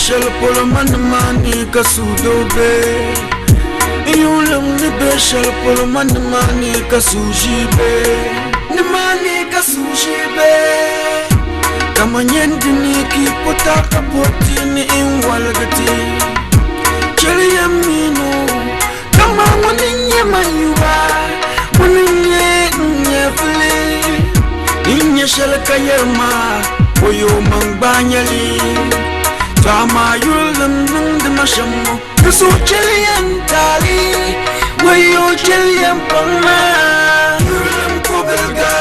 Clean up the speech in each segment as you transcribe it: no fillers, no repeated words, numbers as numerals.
shɛli polo ma nimaani ka suhudoo be. N yurilim ni be shɛli polo ma nimaani ka suhuʒii be. Nimaani ka suhuʒii be. Kaman nyɛ dini ka yi po taɣi ka po ti ni n woligi ti. Chɛliya mini o, kaman ŋuni n-nyɛ man yuba, ŋuni n-nyɛ n nyɛvili. N nya shɛli ka yɛri ma, Wayo man gbaai nya li. Tɔ amaa yurilim niŋdi ma shɛm ŋɔ, di suhu chɛliya n taali, wayo chɛliya m paŋ ma. Yurilim kɔbiliga,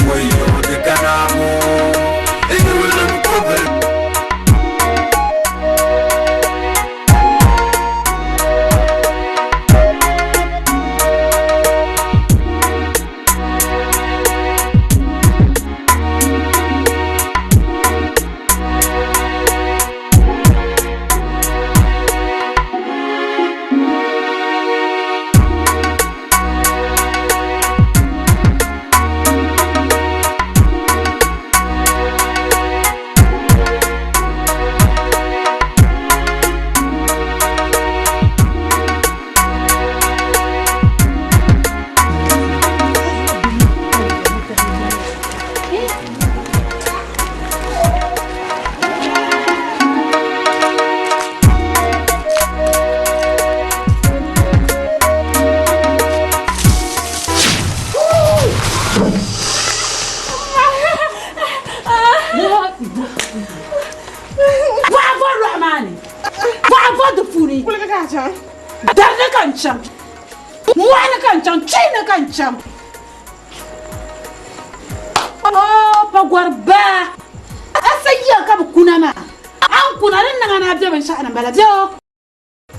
wayo di kana ŋɔ, yurilim kɔbiliga. Dari ni ka n chaŋ, mɔɣu ni ka n chaŋ, chuɣu ni ka n chaŋ. Oo pagɔri baa, a sa yiya ka bi kuna maa, a ni kuna di niŋ a ni a be binshɛɣu ni m-bala bee o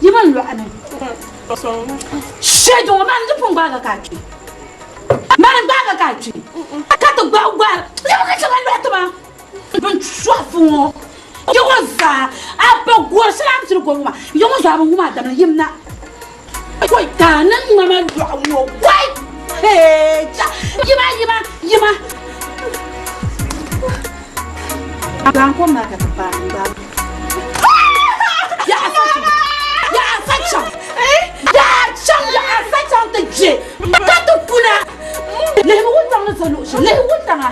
yi mi n lɔɣu ni. Shee ŋɔ maa ni ti pun gbaagi ka a kpi, mani n-gbaagi ka a kpi, ka ti gbaagi gbaari, yi bi ka chɛ ma lɔɣu ti ma. Bin chɔɣifu ŋɔ yi ŋɔ zaa a ba gɔri shɛli a ni pili gɔbu maa yi ŋɔ zaa bi wum a damli yim na kɔi ka a ni ŋma lɔɣu ŋɔ kɔi hee cha yima yima yima Gbaai kom maa ka ti paai n gbaai yaɣa sa chaŋ yaɣa sa chaŋ yaɣa chaŋ yaɣa sa chaŋ ti je ka ti kuna lihimi wuntaŋ ni za luɣu shɛli lihi wuntaŋa.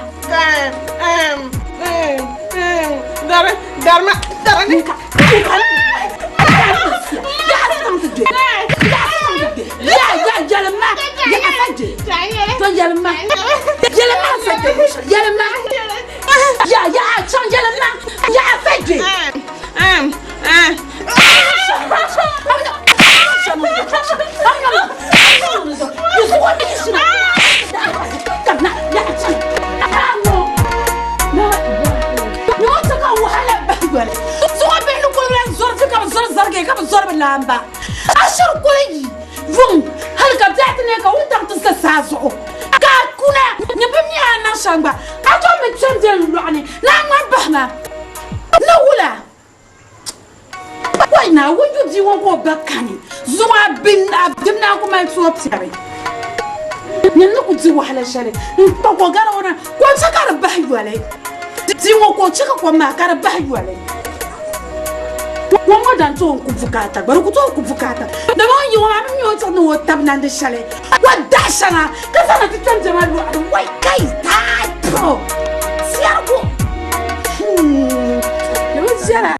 Wai Naawuni yu bia ŋɔ ka o ba kani zuŋɔ a bin a dim naa ku mali suhu piɛri nyini ni ku di wahala shɛli n kpa ko gari o na ka o chɛ ka di bahi yoli bia ŋɔ ka o chɛ ka kom maa ka di bahi yoli kom ŋɔ dan tooi ku bukaata gba di ku tooi ku bukaata dama o ni yi ŋɔ maa mi mi o ni o tabi nandi shɛli o daɣu shɛŋa ka zaŋ ti kpɛm diɛma lɔɣiri wai kai taai pɔ siɛrigu di bi viɛla.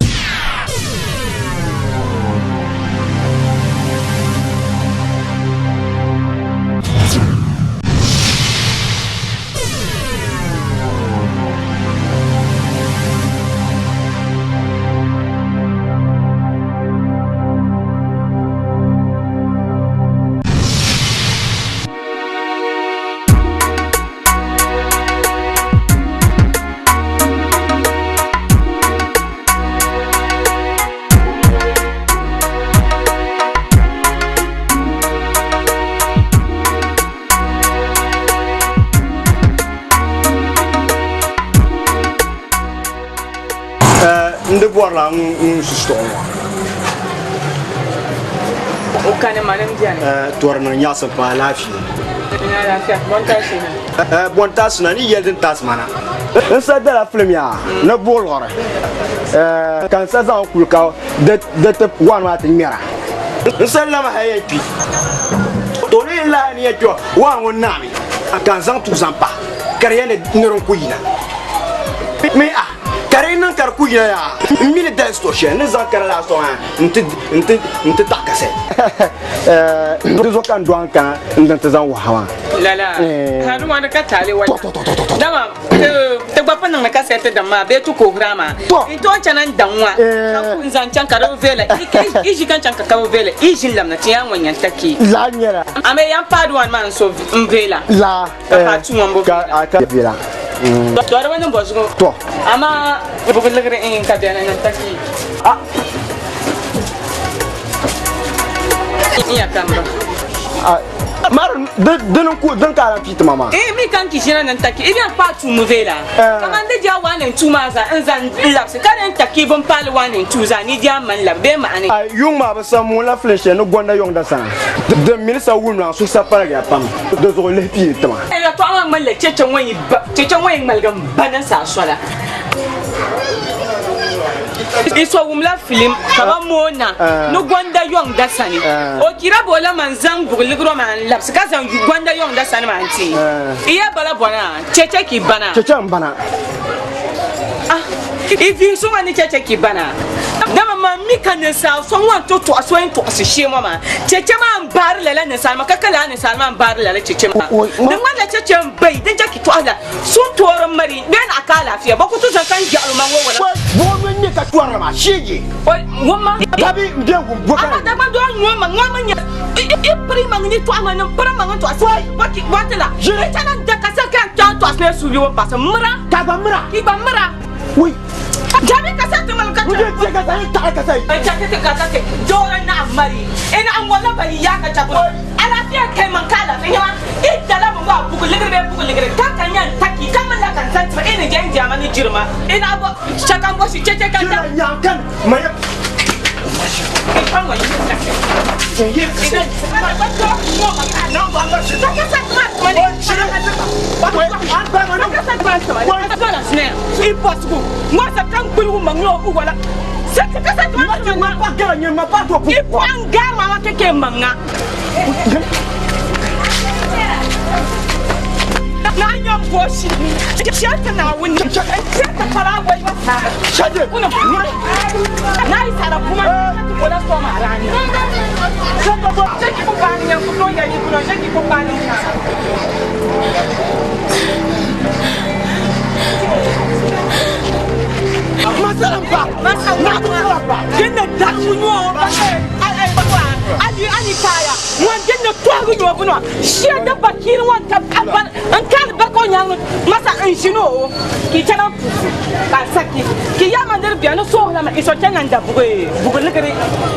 N di bɔrila ŋun su shitɔɣu ŋɔ. O kani mani m-beni. Tɔri niŋ nyaɣisim pam alaafee. Ni alaafee, bɔ n-taasi na? Bɔ n-taasi na, ni yɛli din taasi ma na. N sa dala filim yaa ni buɣiliɣiri ka n sa zaŋ kuli ka di ti wani maa ti ŋmɛra. N sa lama hali yɛn kpi. To ni n lahi ni yɛn kpi wani ŋɔ naami ka n zaŋ tuhi zaŋ pahi ka di yɛn ni ni din ku yina. Mi a ka di yi niŋ ka di ku yina yaa n mi ni dali sitɔɣu shɛli ni zaŋ kana laa sitɔɣu maa n-ti taɣi kasali. Di zuɣu ka n dɔɣi n kana n ti zaŋ wuhi a maa. Lala, ha di wani ka taali wala. Dama ti gba pun niŋdi kasɛti din maa bee ti kuhiri a maa. N tooi chana n daŋ ŋɔ ka ku n zaŋ chaŋ ka di bi viɛla. Yi ʒi ka chaŋ ka ka bi viɛla, yi ʒi n-labina ti yaa ŋɔ nya n-taki. Laa nyɛla. Amee yan paai di wani maa n so n viɛla. Laa. Ka paai tu ŋɔ m-bi viɛla. Ka viɛla. Tɔ di bi niŋ bɔzugu. Tɔ. Amaa buku liɣiri n ka bɛni ni n-taki. N ya ka m ba. Mari din ku din ka lan piti ma maa. Eh mi kan ki ʒina ni n-taki i bɛn kpaai tuumi veela. Kaman di dia 1 and 2 maa zaa n zaŋ labisi ka di n-taki bin paali 1 and 2 zaa ni dia mani labi bee maani. Ai yuŋ maa bi sa moon la filin shɛli ni gonda yɔŋ da sana. Din mini sa wum la n suhu sa paligiya pam di zuɣu lihi pii ti ma. Yɛtɔɣa maa ŋmanila cheche ŋɔ yi ba cheche ŋɔ yi ŋmaligi m-ba ninsal sola. I so wumla filim ka ba moona ni gonda yɔŋ da sani. O kira bo la man zaŋ buɣi ligiro maa n-labisi ka zaŋ gonda yɔŋ da sani maa n-ti. I ya bala bɔna, cheche ki bana. Cheche m-bana. Ah, i vihi so ŋɔ ni cheche ki bana. Dama man mi ka ninsal so ŋɔ n-ti tɔɣisi o ni tɔɣisi shee ŋɔ maa, cheche maa m-baari lala ninsal maa ka ka lala ninsal maa m-baari lala cheche maa. Di ŋmanila cheche m-bayi din che ki tɔɣisi la. Sun toori m mari bee na ka alaafee ba ku ti zaŋ ka n yaɣili ma ŋɔ wala. Wai buɣim ni ŋme ka tɔrili maa sheegi. Oi ŋun ma. Dabi m be wum bo ka. Ama Dagbaŋ doo ŋɔ ma ŋɔ mi nya i piri maŋ ni tɔɣi ma ni m piri maŋ n tɔɣisi wa ki wa ti la. I chana n da ka sa ka n kpɛŋ tɔɣisi ni suuli o paɣisi mira. Ka gba mira. I gba mira. Wai. Dabi ka sa ti mali ka N je je ka sa yi taɣi ka sa yi. N chɛ ti ti ka ka ti doori naɣ mari i naɣ ŋɔ la ba yi yaa ka chɛ buni. Alaafee kai maŋ ka alaafee nyɛma. I dala mi maa bugu ligiri bee bugu ligiri ka ka nya n-taki ka mi la ka n zani tima i ni je n diɛma ni jirima i na bo chɛ ka n bo shi chɛchɛ ka Jira nyaŋ kan ma ya. I pa ŋɔ yi ni taki. N yi I na ma ba to ŋɔ ma ka na ba ma shi. Ka ka sa tima tima ni. Wai an ba ma Ka ka sa tima tima ni. Ka ka la sinɛ i bɔsigu ŋɔ sa ka n gbulgu ma ŋɔ u wala. Sa ka ka sa tima tima Ma pa gara nyɛ ma pa to pu. I pa n gaari ma ma keke ma ŋa. Naa nyam goshi shɛli ti Naawuni n ti pala wai ba Shade. Na yi sara kuma ti bola soma rani. Sheki ku paani nyam ku to yali kuno sheki ku paani Masalan pa. Masala pa. Dinna daŋ nyo ba ali ali kaya ŋun din ni tɔhigi nyo bini maa shee di ba kiini ŋɔ ka n kaani ba ka o nyaangi masa n ʒini o ka i chana puusi ka n saki ka i yaa ma ni di bɛ ni soohila ma i so chana n da bugi bugi ligiri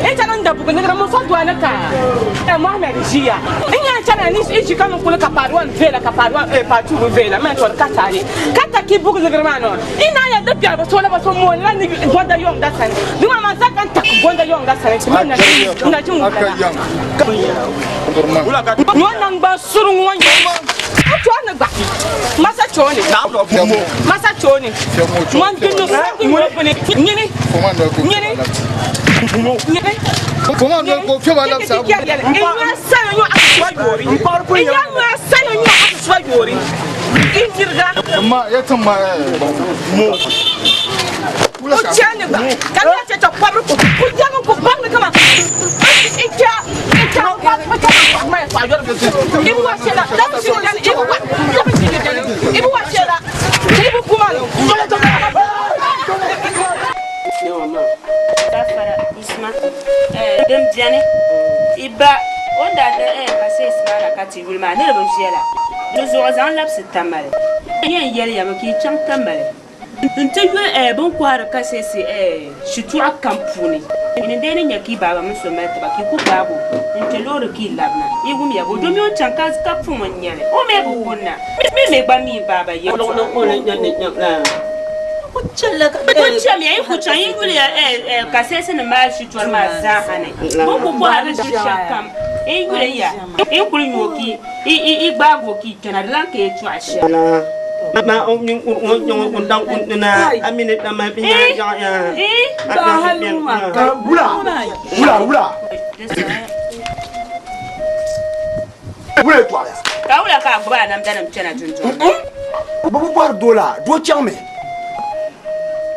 i chana n da bugi ligiri mun so dɔni ka Mohammed ʒiya n yaa chana ni i ʒi ka min kuli ka part 1 veela ka part 1 part 2 bi veela man tɔri ka taali ka ta ki bugi ligiri maa nɔ I na ya di biɛri bi so la ba so mooni la ni gonda yɔŋ da sani. Di maa maa zaa ka n taki gonda yɔŋ da sani ti mini na jin wula la. Nyɔ naŋgban suri ŋɔ nyɛ o chɔɔ ni gba masa chɔɔ ni masa chɔɔ ni ŋɔn di ni sɔrigi nyɔ bini nyini nyini nyini nyɔ sayo nyɔ asuba yoori nyɔ sayo nyɔ asuba yoori. Ma ya tin ma mo. O chani gba ka na chɛ chɛ kɔbiri ku ku yaŋ ku baŋ ni kama i kya i kya i kya ma ya tɔɣa yɔri i bi wa shɛla dabi shiri dani i bi wa dabi shiri dani i bi wa shɛla i bi kuma ni. Gafara Usman din beni i ba o ni daa da kasɛs maa na ka ti yuli maa ni di bi viɛla di zuɣu zaŋ labisi Tamale. N yɛn yɛli ya mi ka yi chaŋ Tamale nti yuli bɛ ni kɔhiri kasɛsi shitɔɣu kam puuni. Ni dee ni nya ka yi baaba mini so mali tiba ka yi ku gbaagi o n-kpe loori ka yi labina. Yi wumya bo? Domi o ni chaŋ ka puŋ n-nya li, o mi bi kunna. Mi mi gba mi baaba yɛltɔɣa. Ku chamiya, yi ku chaŋ yi yuli ya kasɛsinima maa shitɔri maa zaaha ni. Bɛ ni ku kɔhiri di shɛli kam, yi yuli ya, yi kuli nyo ka yi gbaagi o ka yi kpɛna, di lan ka yɛltɔɣa shɛli. Wula wula wula wula yɛltɔɣali. Ka wula ka a gbubi a namdanim kpɛna dundɔŋ ni? Bɛ bi bɔri doo la, doo chaŋmi.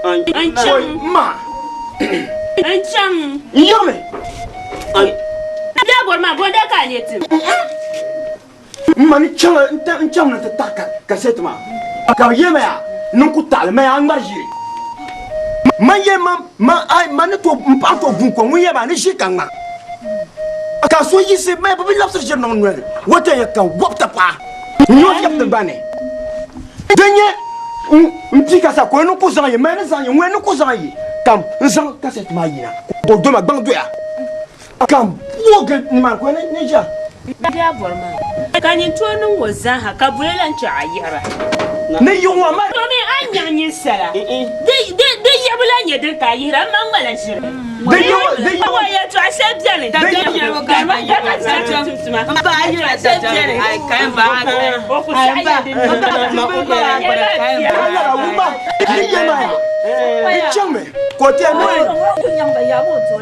N chaŋ. Ma. N chaŋ. N yiɣimi. Bɛ bɔri maa, bɔnda ka a leei tim? N ma ni chaŋ n chaŋ ni ti taɣi kasɛti maa ka bɛ yɛli ma yaa ni n ku taɣili ma yaa n ŋmari ʒiri. Man yɛli ma ma ai ma ni to n paɣa to guŋ ko ŋun yɛli ma ni ʒi ka ŋma ka so yiɣisi ma bɛ bi labisiri ʒiri niŋ noli o ti yɛn ka wɔbi tapaɣa n nyɛ o fiɛbi tingbani ni din nyɛ n pii ka sa ka o ni ku zaŋ yi ma ni zaŋ yi ŋun ni ku zaŋ yi ka n zaŋ kasɛti maa yina ka o doma gbaŋ doya. Ka m boogi nimaani ka o ni ʒiya. Bia bɔri maa, ka nyin tooi niŋ o zaaha, ka boli lan chɛ a yiɣira. Ni yiɣi ŋɔ maa. Domin a ni nyaŋ ninsala, di yiɣibu lan nyɛ din ka a yihira, m ma ŋmala ʒiri. Di yiɣibu, di yiɣibu. Awa yɛltɔɣa shɛli beni. Di yiɣibu. Yɛltɔɣa shɛli beni. O ku saɣi ya din niŋ. Ka lala wumma ni yɛli ma yaa, di chaŋmi. Ka o ti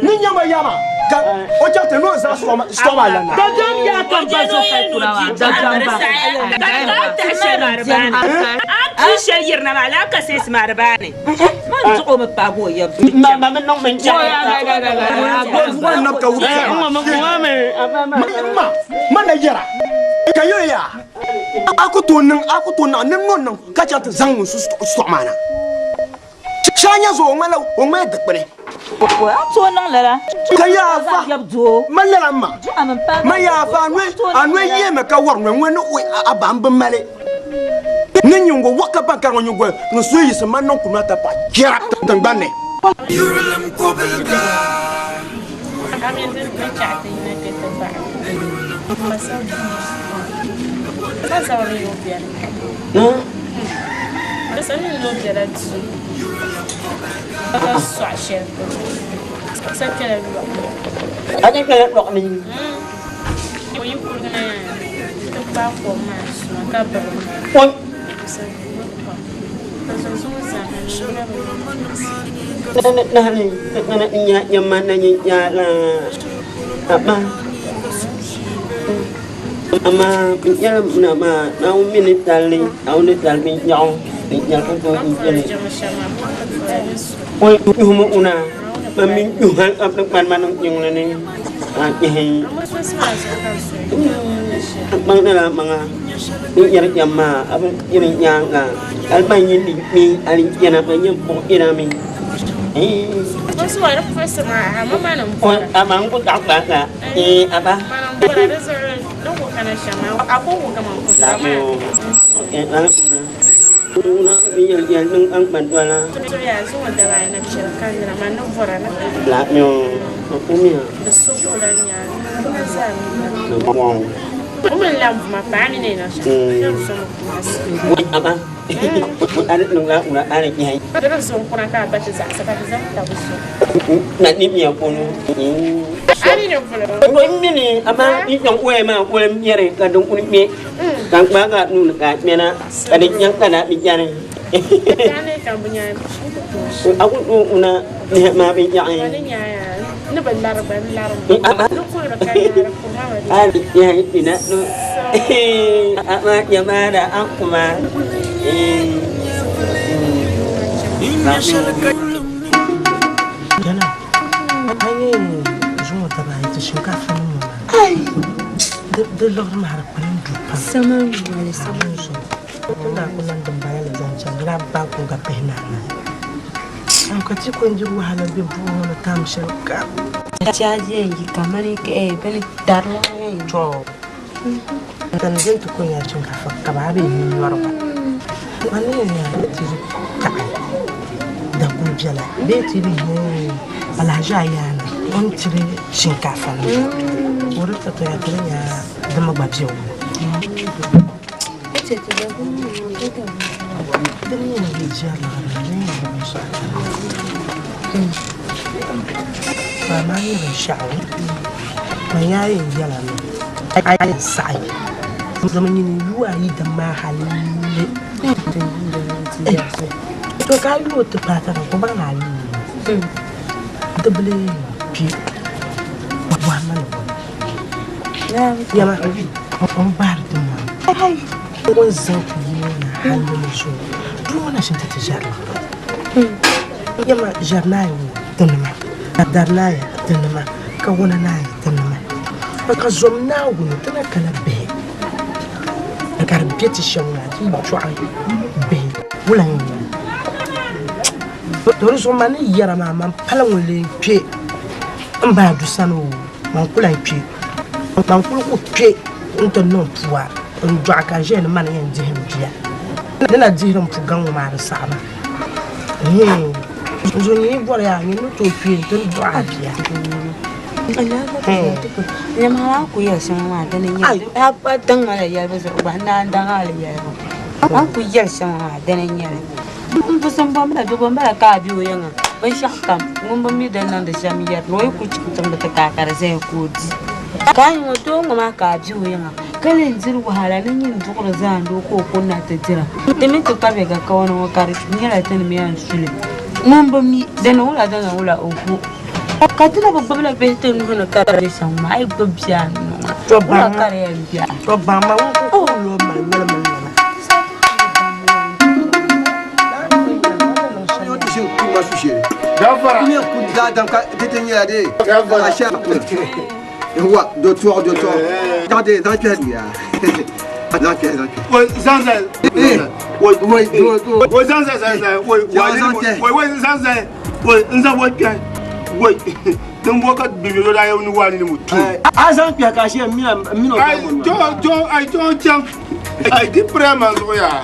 ni nyaŋ ba yaa maa, ka o chaŋ ti ni o zaŋ sitɔɣu maa lan na. Ma na yɛra ka yɛli yaa, a ku tooi niŋ a ku tooi niŋ ni n no niŋ ka chaŋ ti zaŋ ŋun su sitɔɣu maa na. Shɛŋa nyɛ zuɣu o ŋmanila o ŋmanila dikpuni. A tooi niŋ lala. Ka yaa fa ma lala m ma. Ma yaa fa a noli yeemi ka wari noli ŋɔ ni a ba m bi mali ni nyingo waɣa ka ban kari ŋɔ nyingoli ŋun suhu yiɣisi ma niŋ kum na ti pahi chɛra tiŋgbani ni. Yurilim kobiliga. Amaa n yɛli na maa, Naawuni mi ni tali, Naawuni ni tali binshɛɣu din nyɛli ka tooi n jɛli. O yuhimi una, man mi yuhi hal ka ti kpani ma niŋ tiŋli ni ka a kpɛhi. A kpaŋdila maŋa n yɛri shɛm maa, a bi yiri nyaaŋa. Hal ban yi ni kpi alichana ka nyɛ buɣisira mi. Amaa n ku taɣi kpaai ka Aba. Amaa yi chaŋ waya maa woli m-bɛri ka di kuli kpe ka n kpaagi a nuu ni ka a kpɛna ka di chaŋ ka na bi chani. A ku tooi kuna lihi maa binshɛɣu. Amaa jamaara a kuma. A yi zuŋɔ daba ayi ti shinkaafa nim ŋɔ maa di liɣiri maa di kpala n du pam sama wali sama zuɣu ti daa ku niŋ din bala la zaŋ chaŋ di daa baai kuriga pihi ni anahi am ka ti ku diri wahala be buɣum ŋɔ ni tam shɛli kam to tani din ti ku nya shinkaafa ka ba bee nyɔri ba man ni yɛn nya ti taɣi daguli biɛla bee ti bi alahaji ayaana o ni tiri shinkaafa nim o di ti toya ti nya dimi gba bɛ o din yɛn yi jɛri liɣiri ni din yɛn binshaɣu maa nyɛ binshaɣu man yaa yɛn yɛla mi a yɛn saɣi zama nyini yuwa yi dam maa hali. To ka a yooi ti paai ka ko baŋ ni a yooi ti bili kpi bɔhimma ni bɔni. Yɛma o bi bahiri ti maa o ni zaŋ ti yi ŋɔ na hali ni ni zuɣu duu ŋɔ na shini ti ti ʒɛri li pam. Yɛma ʒɛri naai wo tinima ka dari naai tinima ka wuna naai tinima ka zom Naawuni ti na kana bihi ka di be ti shɛm maa ti yi dɔɣi bihi wula n nyɛ li. To di zuɣu man ni yɛra maa man pala ŋun lee kpe m ba du sani o man ku lahi kpe man kuli ku kpe n-ti niŋ pua n-dɔɣi ka ʒiya ni mani yɛn dihi m bia ni na dihiri m pu gaŋ ŋɔ maa di saɣima hii n zo nyini bɔri yaa nyini ni tooi kpe n-ti dɔɣi a bia. Nyama maa ku yɛli shɛŋa maa dini n-nyɛ li a daŋ ma la yɛlibu zuɣu gba n naan daŋ a li yɛlibu a ni ku yɛli shɛŋa maa dini n-nyɛ li M busim bo m-bala dobo m-bala ka a be o yiŋa binshɛɣu kam ŋun bi mi din niŋdi shɛm yɛri ni o yi kuli chaŋ tiŋbi ti kaai ka di zaya ka o di. Ka a yi ŋɔ doo ŋɔ maa ka a be o yiŋa ka lee diri wahala ni nyin duɣiri zaandi o ka o kunna ti dira. Ti mi ti kpa be kakaoni ŋɔ ka di nyɛla ti ni yɛn su li. Ŋun bi mi di niŋ la di niŋ la o ho. Ka ti na bi gbubila bihi ti nuhi ni ka di be shɛm maa a yi gbubi bia a nuu ŋɔ wula ka di yɛn be a. To baŋ ma ŋun ku lo mali noli mini nana. A zaŋ kpɛhi ka a min o Ai di pira ma zuɣu yaa.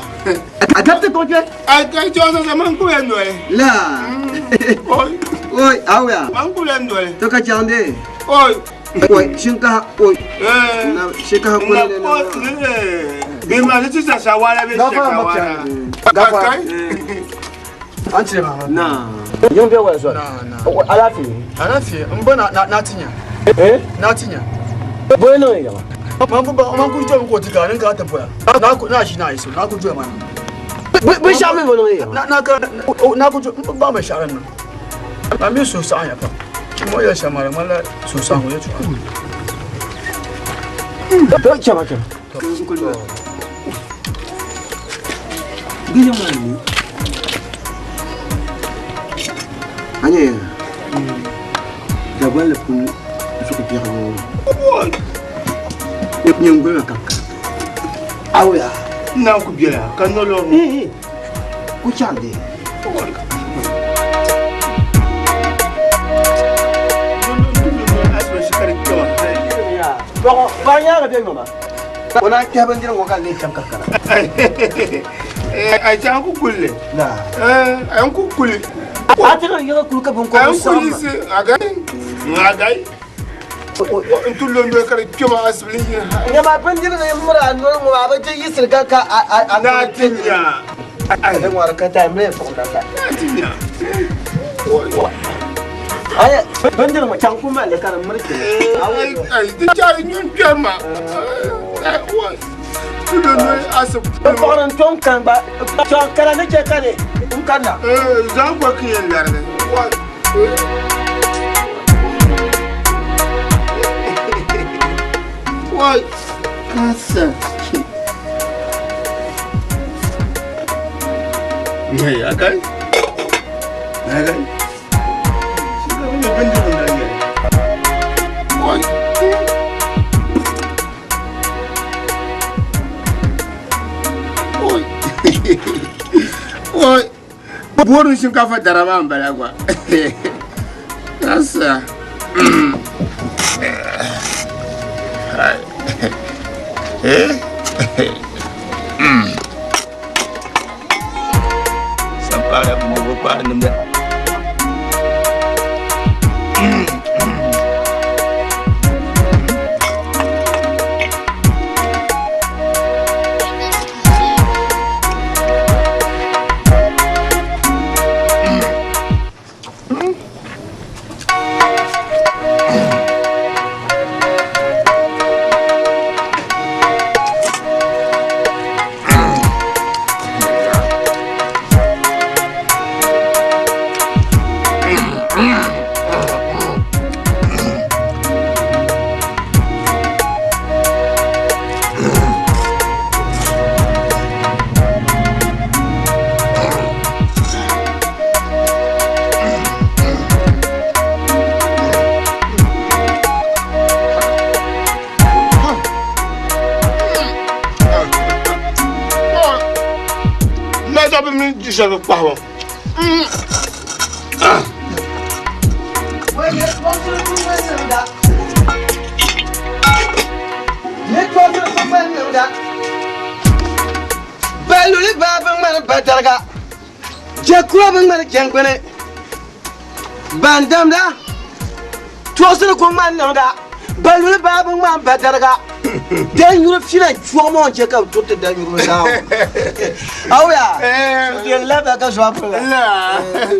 A dabiti kɔŋ kpɛ. Ai kai jɔ sasa man ku bɛ noli. La. Oi. Oi awuya. Man ku bɛ noli. To ka chaŋ de. Oi. Oi shinkaha oi. Na shinkaha kuli ne na. Bi ma ni ti sasa wala bɛ shinkaha wala. Gafara. Kai. An tile ma. Na. Yin bɛ wala zɔri. Na na. Alaafee. Alaafee n ba na na ti nya. Eh? Na ti nya. Bɔyi niŋ yɛma. Man ku ba man ku jɔ ko ti ka ni ka ti poya. Na ku na shi na iso na ku jɔ ma na. Binshɛɣu mi bi niŋ yɛma. Na na ka na ku jɔ n ba ma shɛɣu na. A mi so saɣa ya pam. Mo ya shɛm maa di ŋmanila so saɣaŋ yɛltɔɣa. To chɛma chɛma. A nyɛ Dagbanli puuni zuɣu biɛhigu nyingoli ma ka awuya N ku biɛla ka nolɔri ku chaŋ di Paɣa nyaaŋa bɛ ŋɔ maa o naan kpɛhi bindirigu ŋɔ ka lee chaŋ ka kana. Ai chaŋ ku kulli. Na. Ai ku kuli. A ti niŋ yiŋa kuli ka binkɔbiri saɣim ma. Ai ku agai. Agai. N ti lo noli ka di kpɛma asibili yini ha. Nyama bindirigu yi miri a noli ŋɔ maa a bi ti yiɣisiri ka ka a Na ti nya. Ai ŋɔri ka time lee fuɣim na ka. Na ti nya. Ai bindirigu ŋɔ chaŋ ku mali li ka di miri kpɛma. Ai di chari nyun kpɛma. Ai ti lo noli asibili. N kpuɣiri n tom kan gba chaŋ kana ni chɛ ka di n kanna. Zaŋ gba ka yɛn larigi. Wai, kasa. Ngai, akai. Akai. Suka ni bindigu na nyɛ. Wai. Oi. Oi. Burin shinkafa da rama n bala gba. Kasa. Eh? Sampara bindirigu kpaari nimda. Shɛba kpahibu. Baluli baa bi ŋmani badariga, jɛkura bi ŋmani jɛngbuni, ban damda tɔɣisiri ku ŋmani niŋda, baluli baa bi ŋmani badariga, danyuri fila chuɣu maa n-chɛ ka bɛ turiti danyuri bɛ zaa ŋɔ. Awuya, yɛn labi ka zuɣu pili la.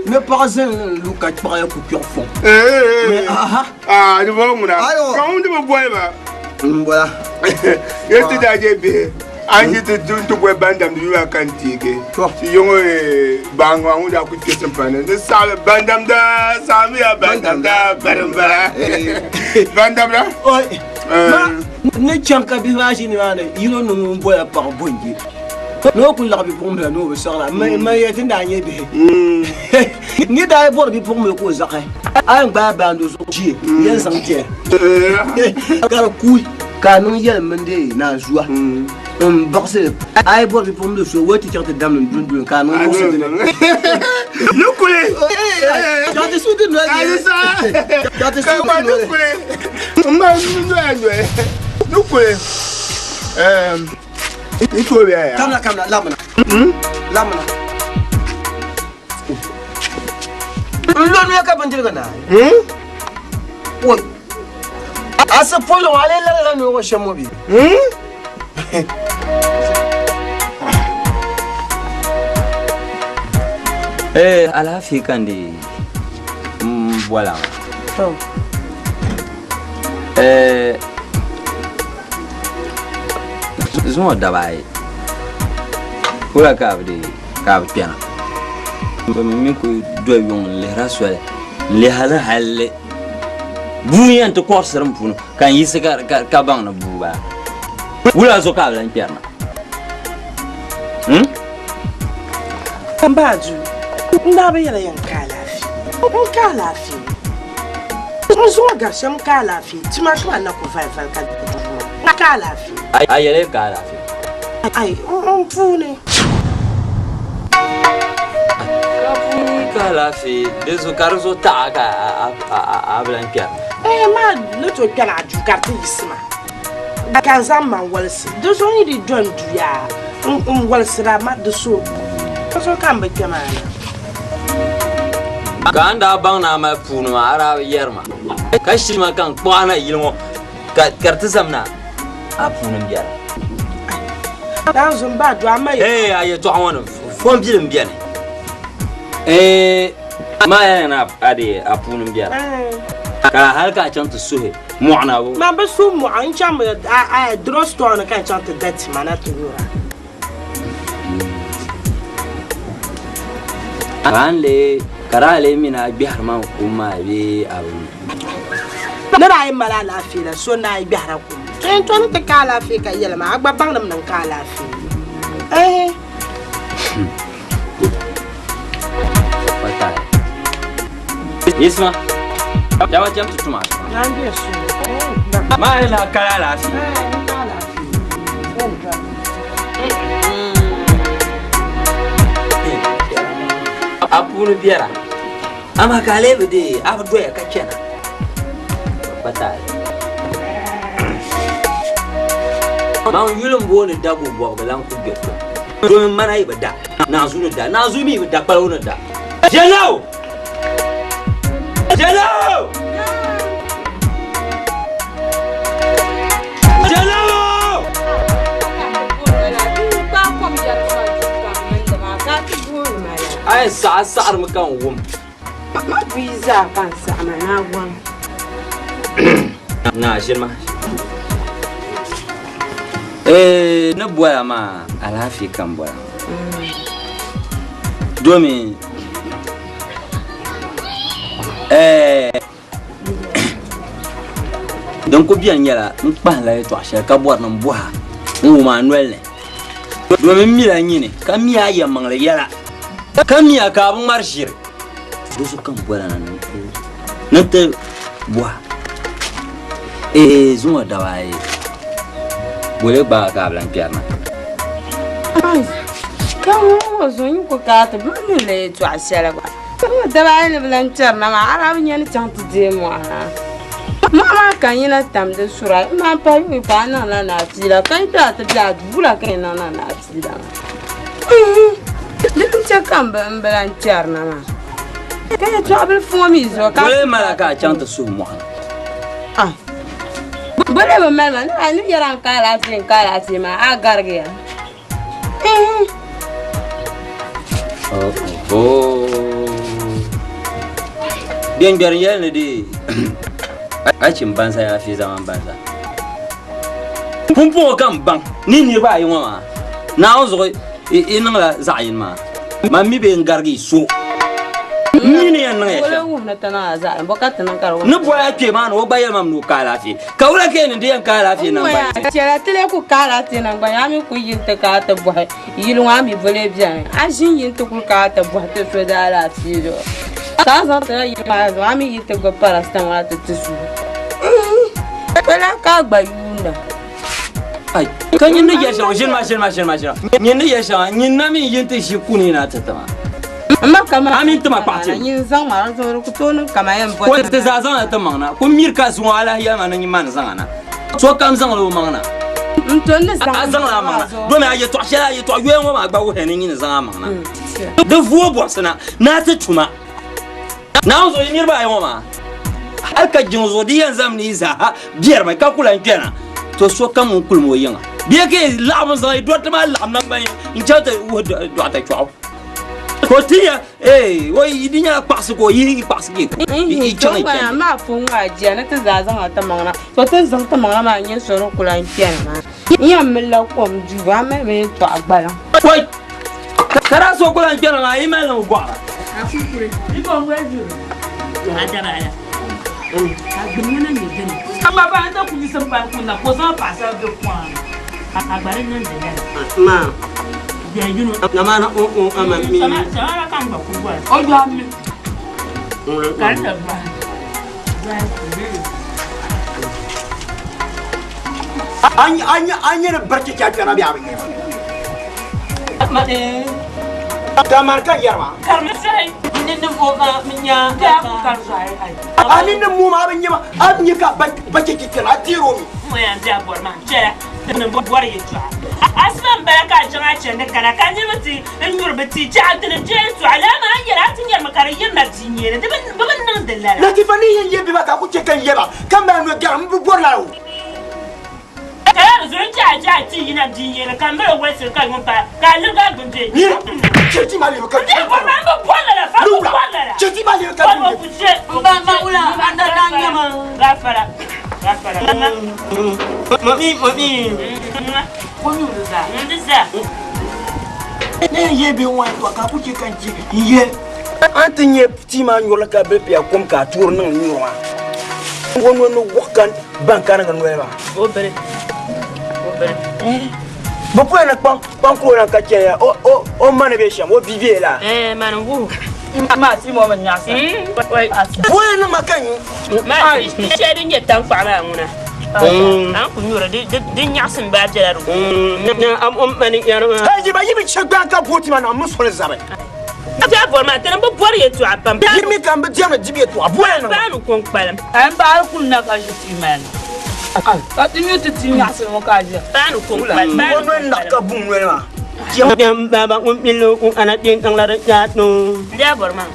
Ni paɣa zani n-lu ka kpaɣiya ku kpiɣi fɔŋ. Aa, di bɔŋɔ ŋuna. Ka ŋun di bi boli ma. M bɔla. Yɛli ti daa je bihi. A yi ti du nti boli ban damdi yuya ka n teegi. Ti yiŋɔ baaŋa ŋun daa ku kpe timpani ni saɣili ban damda saɣimiya ban damda bari m-bala. Ban damda. Oi, ma ni chaŋ ka bihi maa ʒi nimaani yino ni ŋun bola paɣa bonje ni o ku laɣi bipuɣimbila ni o bi siɣira. Man yɛli ti ni daa nyɛ bihi ni daa yi bɔri bipuɣimbila ka o zaɣi a yɛn gbaai baando zuɣu ʒi yɛn zaŋ chɛ ka di kuui. Ka a niŋ yɛli mindi naanzua m-baɣisi li. A yi bɔri bipuɣimbila so, o ti chaŋ ti damdi n-dunduli ka a niŋ muɣisi di ni. Ni kuli. Chaŋ ti suui ti noli. Chaŋ ti suui ti noli. M ma noya noli. Ni kuli. N tooi bɛ ya. Kamina kamina lamina. Lamina. N lo noya ka bindirigu naai. Oi. Asa polo ŋɔ, a lee larila noo ŋɔ shɛm ŋɔ bee? Eh, alaafee ka n di n bɔla ŋɔ. To. Eh, zuŋɔ daba ayi wula ka a bi di ka a bi kpɛna bɛ mi ku doli yuŋ n lihira soli n lihali halli Bua n-yɛn ti kɔrisiri m puuni ka n yiɣisi ka baŋ ni bua bala. Wula zuɣu ka a bi lan kpɛrina? Hmm? M ba Adu, n daa bi yɛli ya n ka alaafee. N ka alaafee. N zuŋɔ gari shɛm n ka alaafee. Tima ka man na ku valivali ka di duu maa. N ka alaafee. A yɛli ka alaafee? Ai, n puuni. Ka puuni ka alaafee di zuɣu ka di zuɣu taɣa ka a bi lan kpɛri. Ee, maa ni tooi kpɛri a duu ka di ti yiɣisi ma ka n zaŋ maŋ wolisi. Di zuɣu n yi di dɔni duya n wolisira ma di so. Di zuɣu ka m bi kpɛ maa na. Ka a ni daa baŋ ni a mali puuni maa a daa bi yɛri ma ka shiri ma ka n kpuɣi a na yili ŋɔ ka di ti zam na a puuni m-biɛla. Daanzu m ba du a ma yi. Ee, a yɛtɔɣa ŋɔ ni fɔmbili m-beni. Ee, maa yɛli ni a di a puuni m-biɛla. Ka hali ka a chaŋ ti suhi mɔɣu na bo. Man bi suhi mɔɣu, n chaŋmi a drug store ni ka n chaŋ ti da tima na ti nyura. Ka a ni lee, ka di a lee mi ni a gbɛhiri ma kum maa bee a bi mi? Ni daa yi mali alaafee la, so n-daa yi gbɛhira kum. To yɛn tɔni ti ka alaafee ka yɛli ma, a gba baŋdim ni n ka alaafee. Ɛɛh. Yisma, dama cham ti tuma. Maa ni lahi kali alaafee. A puuni biɛra. Amaa ka a lee bi deei, a bi doya ka chana. Pa taali. Man yuli m-booni Dagu bɔbigu lan ku be kom. Domin mana yi bi da, naanzuu ni da, naanzuu mi yi bi da, kpaligu ni da. Jɛlaw! Jɛlaw! Jɛlaw! A yɛn saɣi a saɣirimi ka n wum. Ma buyi zaa ka n saɣi ma ni a wam. Naa ʒini ma. Ee, ni boya maa alaafee ka n boya. Domi Ɛɛ din ku beni nyɛla n kpahimla yɛtɔɣ shɛli ka bɔri ni m bɔhi a n-wum a noli ni, domin m mila nyini ka mi a yɛlimaŋli yɛla, ka mi a ka a bi ŋmari ʒiri. Di zuɣu ka m bɔri a na ni n ti bɔhi a, Ee, zuŋɔ daba ayi, boli gbaai ka a bi lan kpɛri na? Ka ŋɔ ŋɔ zuɣu n yi ku ka a ti bɛ ni la yɛtɔɣ shɛli gba. Zuŋɔ daba ayi ni bi lan kpɛri na maa, a daa bi nya ni chaŋ ti deei mɔɣu maa. Mɔɣu maa ka n yina tam di sura, m maan pahi yuui ka a niŋla naɣifiila, ka yi daa ti be a duu la ka yi niŋ na naɣifiila maa. Di n-chɛ ka m bi lan kpɛri na maa. Ka yɛtɔɣ bilifu ŋɔ mi zuɣu ka. Boli mali a ka a chaŋ ti suhi mɔɣu ni. Boli bi mali ma, ni yɛra n ka alaafee n ka alaafee maa, a garigiya. Bɛn gbɛri yɛli ni di a chɛ m-banza yaa fi zama m-banza. Pumpɔŋɔ ka m baŋ ni niriba ayi ŋɔ maa Naawuni zuɣu yi niŋla zaɣ yini maa. Man mi bee n-garigi so. M mi ni yɛn niŋ ya shɛm. Ni boli a kpee maa ni o gba yɛli ma mi ni o ka alaafee. Ka wula ka yi niŋ di yɛn ka alaafee naŋgban yini? Chɛla ti lee ku ka alaafee naŋgban yini, a mi ku yi nti ka a ti bɔhi yili ŋɔ a mi boli beni. A ʒini yi nti kuli ka a ti bɔhi ti so di alaafee zuɣu. Ka a zaŋ ti la yili maa zuɣu a mi yi ti gbubi paracetamol a ti ti so. Wula ka a gba yuunda? Ai, ka nyin ni yɛli shɛŋa, ʒini ma, ʒini ma, ʒini ma, ʒini ma. Nyin ni yɛli shɛŋa, nyin na mi yi nti ʒi kuni na ti ti ma. A mini ti ma kpaɣi ti. Ko ti zaa zaŋla ti maŋ na. Ku miri ka zuŋɔ a lahi yɛli ma ni nyin ma ni zaŋ a na. Sokam zaŋla o maŋ na. A zaŋla a maŋ na. Domi a yɛtɔɣ shɛli a yɛtɔɣ yoya ŋɔ maa gba wuhiya ni nyin zaŋ a maŋ na. Di vuo bɔbisi na ni a ti tuma. Naawuni zuɣu yi niriba ayi ŋɔ maa hal ka jiŋ zuɣu di yɛn zami ni yi zaaha biɛrimi ka ku lan kpɛna, to sokam ŋun kulim o yiŋa bee ka yi laɣim zaŋ yi dɔriti maa laɣim naŋgban yini n-chaŋ ti wuhi dɔɣita chɔɣu. Ka o ti ya, Eei, o yi di nyɛla kpaɣisi ka o yihi yi kpaɣisi ka yi chaŋ yi chandi. Maa pun ŋɔ a jia ni ti zaa zaŋla ti maŋ na. To ti ni zaŋ ti maŋ na maa n-nyɛ so di ku lan kpɛna maa. N yɛn milila kom duu, a mali mi yɛtɔɣa gbaliŋ. Wai! Ka daa so ku lan kpɛna maa, yi mali ni gɔɣira. A nyɛ ni bari chicha kpɛna bɛ a bi nyɛ ma. Ka mani ka yɛri maa. A ni ni moo maa a bi nyɛ ma a bi nyɛ ka ba chicha kpɛna a deeri o mi. Asiba m-bala ka a chaŋ a chandi kana ka niriba ti nyuri bɛ tii chɛɣu ti ni je yɛltɔɣa lala maa a yɛli a ti nyarimi ka di yirina bia nyee ni di bi niŋdi lala. Latifa ni yɛn ye bɛ ba ka ku chɛ ka n ye ba ka mali no gari m bi bɔri lala o. Ka lala di zuɣu n chɛ a chɛ a tii yina bia nyee ni ka m mali o wolisiri ka yuŋ paai ka a lirigi a gbuni bɛ. Nyini chɛ ti ma lebe ka N dii bɔri ma m bi bɔri lala fa m bi bɔri lala. Chɛ ti ma lebe ka Bɔri o ku chɛ. M ba ma wula a na daa nya ma. Gaafara gaafara. Mami mami. Ko nyuri zaa. N di zaa. Ni n ye bɛ ŋɔ to ka ku chɛ ka n chɛ n ye. A ni ti nya tia maa nyurili ka bɛ pia kom ka a tuuri niŋ nyuri maa, o noli ni wuɣi ka ban karingi noli maa. O biri. O biri. Bɛ puya ni kpaŋ kuro lan ka chɛliya o ma ni be shɛm, o bia be laa. Ɛɛ, mani wuhi. Maa ti mo mi nyaɣisa. Boya ni ma ka nyu. Maa ti shɛli din nyɛ tankpaɣu maa ŋuna. A ni ku nyuri di nyaɣisim baa bela di Hey, yi ba yi bi chɛ gbaa ka booi ti ma na, m mi soli zabi. A ti a bɔri maa, ti ni bi bɔri yɛltɔɣa pam. Yi mi ka m bi diɛmdi dibu yɛltɔɣa, boya niŋ ma. Paanu ko n-kpalim. A yɛn baɣili kum na ka ʒi tia maa ni. Ka ti nyu ti tia nyaɣisili ŋɔ ka a ʒiya. Paanu ko n-kpalim. O noli naɣ ka buŋ noli maa. N di a bɔri maa.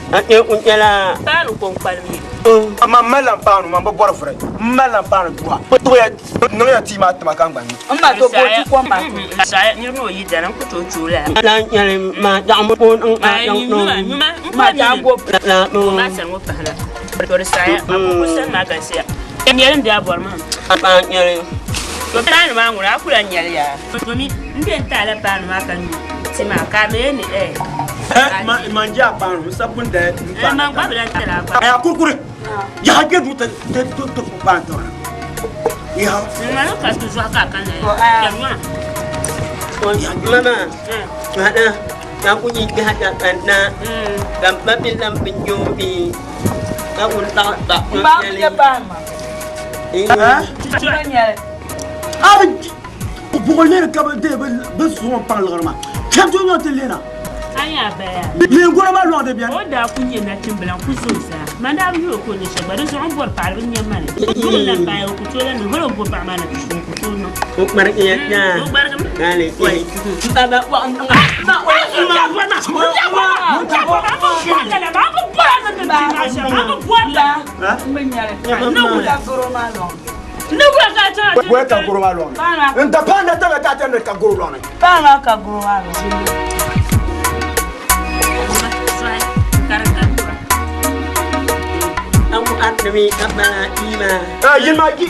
Paanu ko n-kpalim yi. Man malila m paanu, man bi bɔri vuri. M malila m paanu duha. Niŋya tia maa tima ka n gba nyu. M ma to booti kom maa. Saaya niriba ni o yi dana n ku tooi tooi lala. Ma ti a go. O maa sani ŋɔ pahila. To di saaya a ku sani maa galisiya. Nyɛli n di a bɔri maa. To paanu maa ŋuna a ku lahi nyɛli yaa. Domi m bɛ n taala paanu maa ka nyu ti maa ka a mi ni eh. Man je a paanu n sabi bin daya n Eh, man gba bi lan tɛla a gba. Aya kurukuri yaha kpe duu ti ti ti ti paanu tiŋa yaha. N ka ti zuɣu ka a kanna ya. Kpɛm maa. Mama, hada, ka ku yi ka hada kanna, ka ba bi lam bi nyobi, ka ku ta ba ku Ba ku nyɛ paanu maa. A bi buɣuli ne ka bi deei bi suŋ paŋ liɣiri maa kpɛm ti nyɔ ti lena. A nyɛ a baya. Leen gɔra maa lɔŋ di biɛni. O daa ku nyɛ nachimbila n ku zo zaa. Man daa bi yuli ka o nyɛ shɛli gba di zuɣu n bɔri paɣali bi nyɛ mani. Duɣu lan paai o ku tooi lan niŋ hali o bo paɣa maa na ti su o ku tooi niŋ. O kparigi ya daa. O gbarigimi. Hali ba ba wa n Ma o Wɛ ka goro maa lɔŋ ni. N da paanu na tabi ka a tɛri ni ka goro lɔŋ ni. Paanu maa ka goro maa lɔŋ ni. Aku admi abala ima. Eh, yin maa ki.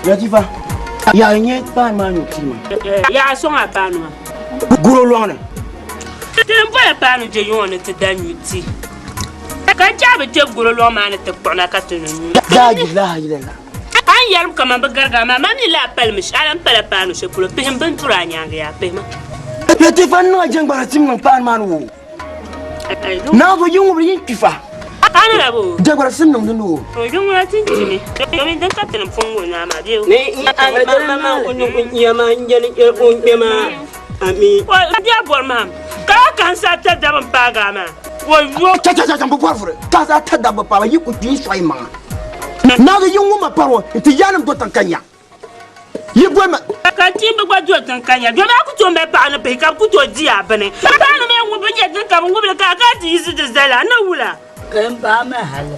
Latifa, yaa nyɛ paanu maa nyɔ tii maa. Yaa sɔŋ a paanu maa. Goro lɔŋ ni. Ti n bola paanu je yuŋɔ ni ti da nyu ti. Ka chahi bi kpe goro lɔŋ maa ni ti kpuɣina ka ti ni nyu. La ilaha illallah. A ni yɛrim kaman bi gariga maa, man mi laa palimi a lan pala paanu shɛli polo pihim bindira a nyaaŋa yaa pihima. Latifa n niŋ a jɛŋgbara tim niŋ paanu maa ni wo. Naawuni yi ŋubiri yin kpi fa. A ni la bo. Jɛŋgbara sim niŋ di ni wo. O yi ŋuna ti kpimi. Domin din ka tini pun ŋɔ naa maa bee. Ne a mama ku ni ku yama njani ku kpema. Ami. O biɛ bɔri maham. Ka a kahi sa ta dabi n paagi a maa. O yo. Cha cha cha cha bi bɔri vuri. Ka sa ta dabi paagi yi ku kpi n sɔyi maŋa. Naawuni yi ŋuma pari o nti yaanim do tiŋ ka nya. Yi boli ma. Ka timbi gba do tiŋ ka nya. Domi a ku tooi mali paɣa ni bihi ka bɛ ku tooi di a bini. Paanu mi ŋubi nyɛ din ka bɛ ŋubili ka a kana ti yiɣisi di zali a ni wula. Ka n baa mi hali.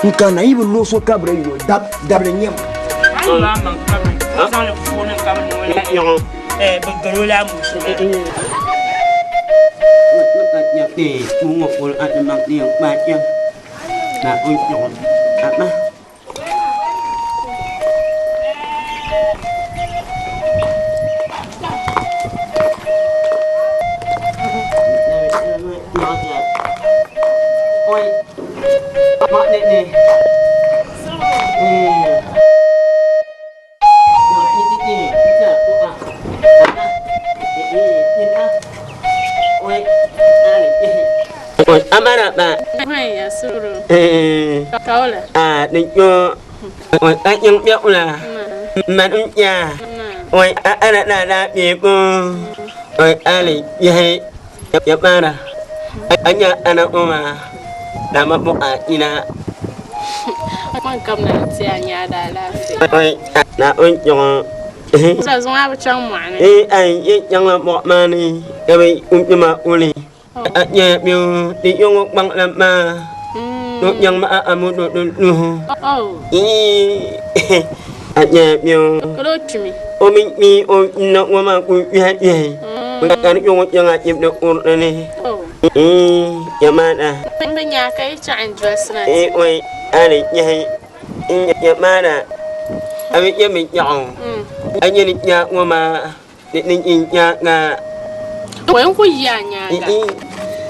N kana yi bi lo so kabiri yo dabili nyɛ ma. A ni maa maŋ kabiri ka zaŋ li puuni n ka bi niŋ o la bi gari o la amusi maa. Amara ba. Hanya suru. Eh. Kaola. Ah, ni yo. Oi, a yang biak ula. Man un ya. Oi, a ana na na bi ko. Oi, ali ye. Ya mara. Anya ana uma. Na ma bo a ina. Man kam na ti a nya da lafiya. Oi, na un yo. Sa zuŋ a bi chaŋ mɔɣuni. Eh, ai ye yang la mo ma ni. Ya bi un ma uli. A nya bi ni yo bang la ma. No yang ma a mu do do lu. Oh. Eh. A nya bi. Ka do kpimi. O mi mi o na wa ma ku ya ya. Ka ni yo yang a yim do ur ni. Oh. Eh, ya ma da. N bi nya ka yi chaŋ n dolisi na Eh, oi, ali ya ya ma da. A mi ya mi ya. A nya ni nya wa ma ni ni nya nga. Wai n ku yi a nyaaŋa.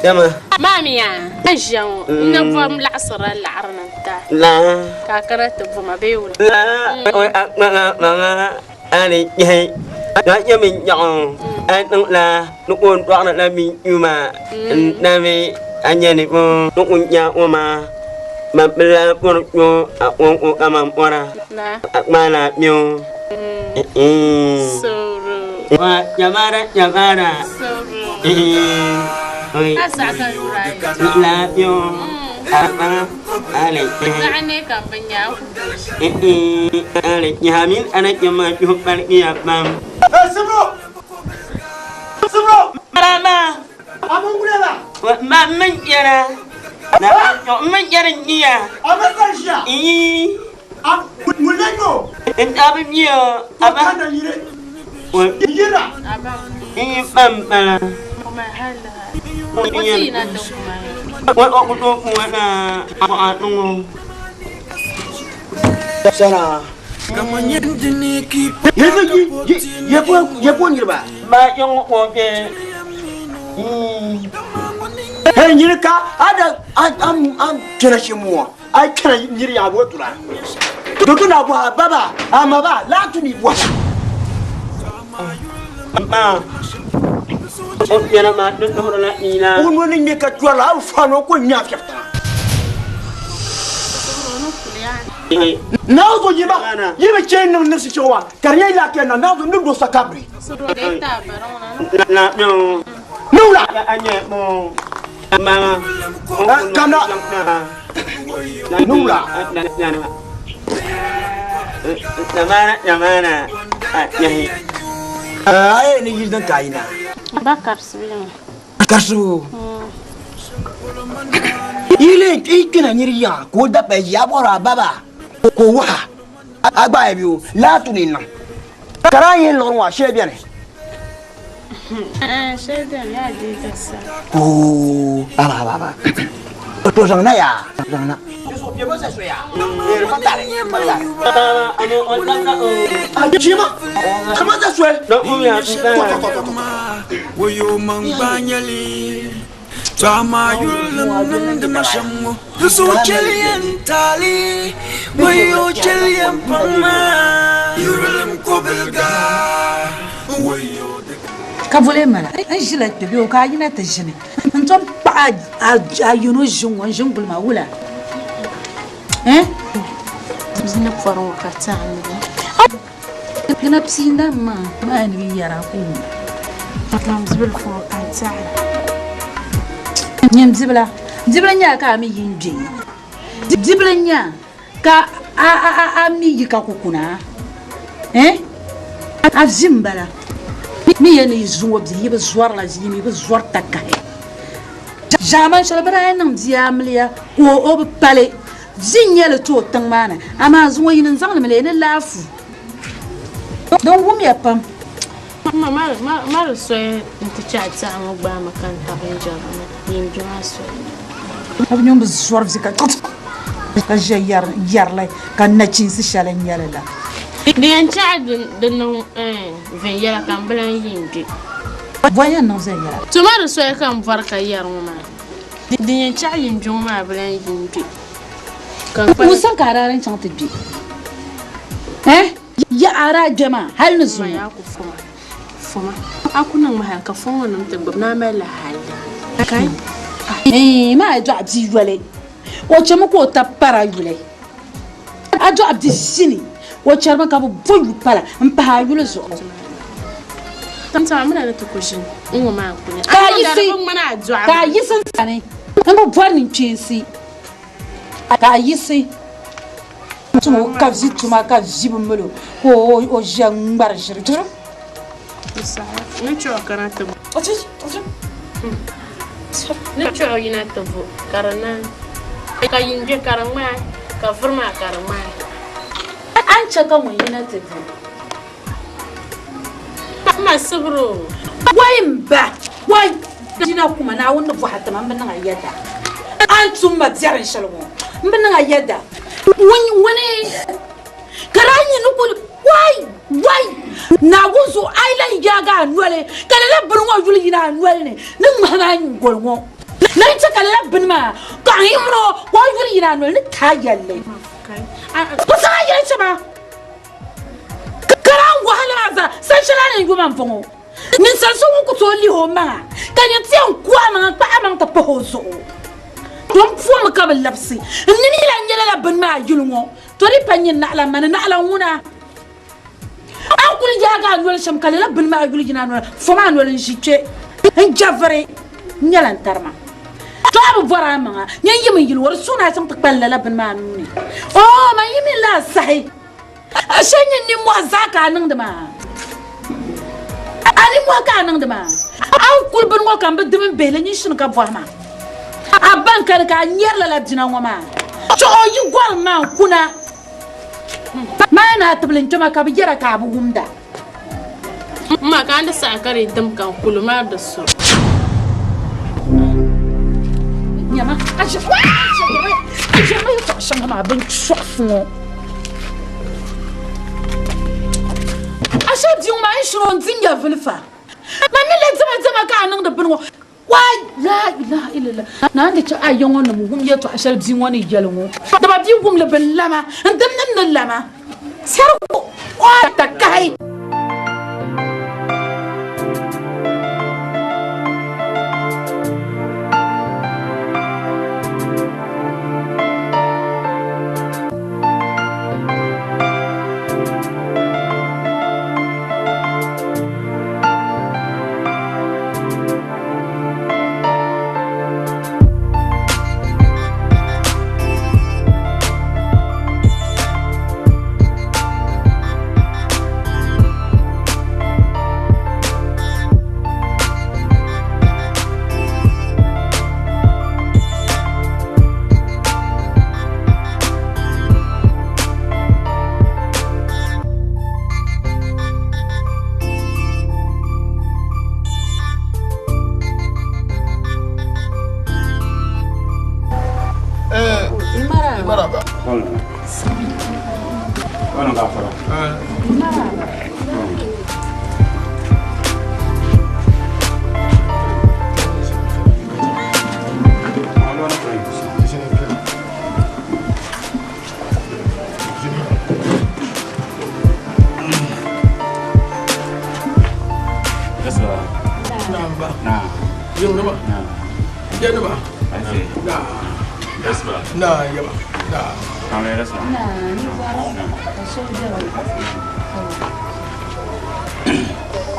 Dama. Maami ya, a ʒiya ŋɔ, n na bɔrim laɣisirila laɣiri ni n-ti a. La. Ka a kana ti bɔma bee wula. La. Oi a ma ma ma ali ya. Na ya mi ya. A niŋ la ni o dɔɣiri la mi yuma. Na mi a nya ni o ni o nya o ma. Ma bila bɔri yo a o o ka ma bɔra. Na. A kpa la mi o. Soro. Wa jamara jamara. Soro. Oi. A saɣa ka yura yi. La mi o. A ma ali. Zaɣa ne ka n bi nya a ku Ali ya min ana jama yo par ya pam. Eh, Simro! Simro! Marama. Amungulala. Ma min yara. Na min yara niya. Amasasha. Yi. Mulengo. In abi miyo. Aba. Kana yire. Yira. Yi pam pala. Kuma hali hali. O ti yina tiŋ kuma. Sana. Ye bo niriba. Ba yɔŋ o kpɛ. Hey nyiri ka ada am am kpɛna shɛ muwa a kpɛna nyiri yaa bo tura. Dodo na bo a baba a ma ba la tu ni bo. Ma. O kpɛna ma di duhiri la ina. O no ni ŋmɛ ka chɔri la a fa no ko nya fiɛfta. Naawuni yi ba yi bi chɛ niŋ ni sichɛɣu wa ka di nyɛ lafiya na Naawuni ni do sakabiri. Niŋla. Kana. Niŋla. Ayi ni yili din ka yina. Ba karisibu yiŋa. Karisibu. Yili yi kpɛna niri yiŋa ka o dabba ʒiya a bɔri a baba ka o waha a gba yi bi o laa tu ni niŋ ka daa yɛn liɣiri ŋɔ a shɛli bɛni. Shɛli bɛni yaa dii ka sa. Oo aba aba aba to zaŋ na yaa zaŋ na. Woyo mangbanyali Tama yulim nimdi mashamu Dusu cheliyen tali Woyo cheliyen pama Yulim kubilga Woyo Ka voli mala n ʒila kpe bee o ka a yina ti ʒini n tom kpaɣi a yino ʒi ŋɔ n ʒi n guli ma wula eh? Ni pɔri ŋɔ ka ti a nini. Dina piinda maa maa ni bi yɛra ku wum. Mam zibilifu ŋɔ ka n ti a. Nyin bibila, bibila nyɛla ka a mi yi n gbe. Bibila nya ka a mi yi ka ku kuna. Eh? A vi m-bala. Mi ya ni yi zuŋɔ bihi yi bi zɔrila yi mi bi zɔri takahi. Ʒaamani shɛli bɛ daa niŋ bia amiliya ka o bi pali. Vi n-nyɛ li ti o tiŋ maa ni, amaa zuŋɔ yi ni zaŋ li mi leei ni laafu. Din wumya pam. Ma mali soya nti chɛ a tɛha ŋɔ gbaai ma ka n tabi n jɛrigu maa, yin gbi maa soya. A bi nyo bi zɔri vi ka ka ʒe yɛrili ka nachiinsi shɛli n-nyɛ li la. Di yɛn chɛ a di niŋ viɛnyɛla ka m bi lan yi n-gbi. Bɔ n-yɛn niŋ viɛnyɛla? To ma di soya ka m bɔri ka yɛri ŋɔ maa. Din yɛn chɛ a yi n-gbi ŋɔ maa bi lan yi n-gbi. Ka n kpalim. Wusa ka a daa lan chaŋ ti gbi. Eh? Ya a daa gbe maa hal ni zuŋɔ. Ma yaa ku foma. Foma. A ku niŋ ma hal ka fo ŋɔ nim ti gbibi ni a mali la hal. Kai. Eeh maa a dɔɣi bia yoli. O chɛmi ka o tab para yuli. A dɔɣi bia ʒini o chɛrimi ka bɛ bo yu pala m-pahi a yuli zuɣu. Ka a yiɣisi ka a yiɣisi n sani m bi bɔri ninkpeensi ka a yiɣisi tum o ka vi tuma ka vi bi mali o ka o ʒiya ŋmari ʒiri jiri. Ni chuɣu yina ti vo ka di naai, ka yin gbe ka di ŋmaai, ka vuri maa ka di ŋmaai. A ni chɛ ka ŋun yina ti vo. Ma sibiri o. Wai m ba, wai! Dina kuma Naawuni ni bɔhi a ti ma, m bi niŋ a yɛda. A ni tum ma biɛrin shɛli ŋɔ, m bi niŋ a yɛda. Ŋuni ka daa nyɛ ni kuli wai wai Naawuni zuɣu a yi lan yaagi a noli ka lala bini ŋɔ yuli yina a noli ni ni ŋmahi ma a nyingoli ŋɔ ni n chɛ ka lala bini maa ka n yi mini o ka o yuli yina a noli ni ti a yɛlli. Bɛ zaŋ a yɛli shɛm a ka daa wahala maa zaa san shɛli a ni yɛn yo ma m-bɔŋɔ. Ninsal so ŋun ku tooi lihi o maŋa ka nyɛ ti yɛn ku a maŋa n-kpahi a maŋ ti pahi o zuɣu. Tom pomi ka bi labisi. N nini yi lan nyɛ lala bini maa yuli ŋɔ, to di pa nyɛ naɣila mani naɣila ŋuna. A ni kuli yaagi a noli shɛm ka lala bini maa yuli yina a noli, fom a noli n-ʒi kpe n-jɛviri n-nyɛla n tarima. To a bi bɔri a maŋa, nyin yim n-yili o, di suuni a chaŋ ti kpali lala bini maa nuu ni. Oo, man yi mi la a sahi. Ashe nyin nimmohi zaa ka a niŋdi maa. A nimmohi ka a niŋdi maa. A ni kuli bini ŋɔ ka m bi dim m bihi li, nyin shini ka bɔhi ma. A baŋ ka di ka a nyɛri lala bina ŋɔ maa. Chuɣu yi gɔrim maa n-kuna maa ni a tibili n-kpɛma ka bɛ yɛra ka a bi wumda. M ma ka a ni saɣi ka di dim ka n kuli maa di so. Nyama, a ʒirimi yɛtɔɣ shɛŋa maa bin chɔɣisi ŋɔ. A shɛli bia ŋɔ maa yi shiri o n-di nyɛvili fa. Man mi lee diɛma diɛma ka a niŋdi bini ŋɔ. Waai! Laa ilaha illallah. Naa ni chɛ a ya ŋɔ nim wum yɛtɔɣ shɛli bia ŋɔ ni yɛli ŋɔ. Dama bia wum li bin lama, n dimnim ni lama. Sɛrigu waai takahi.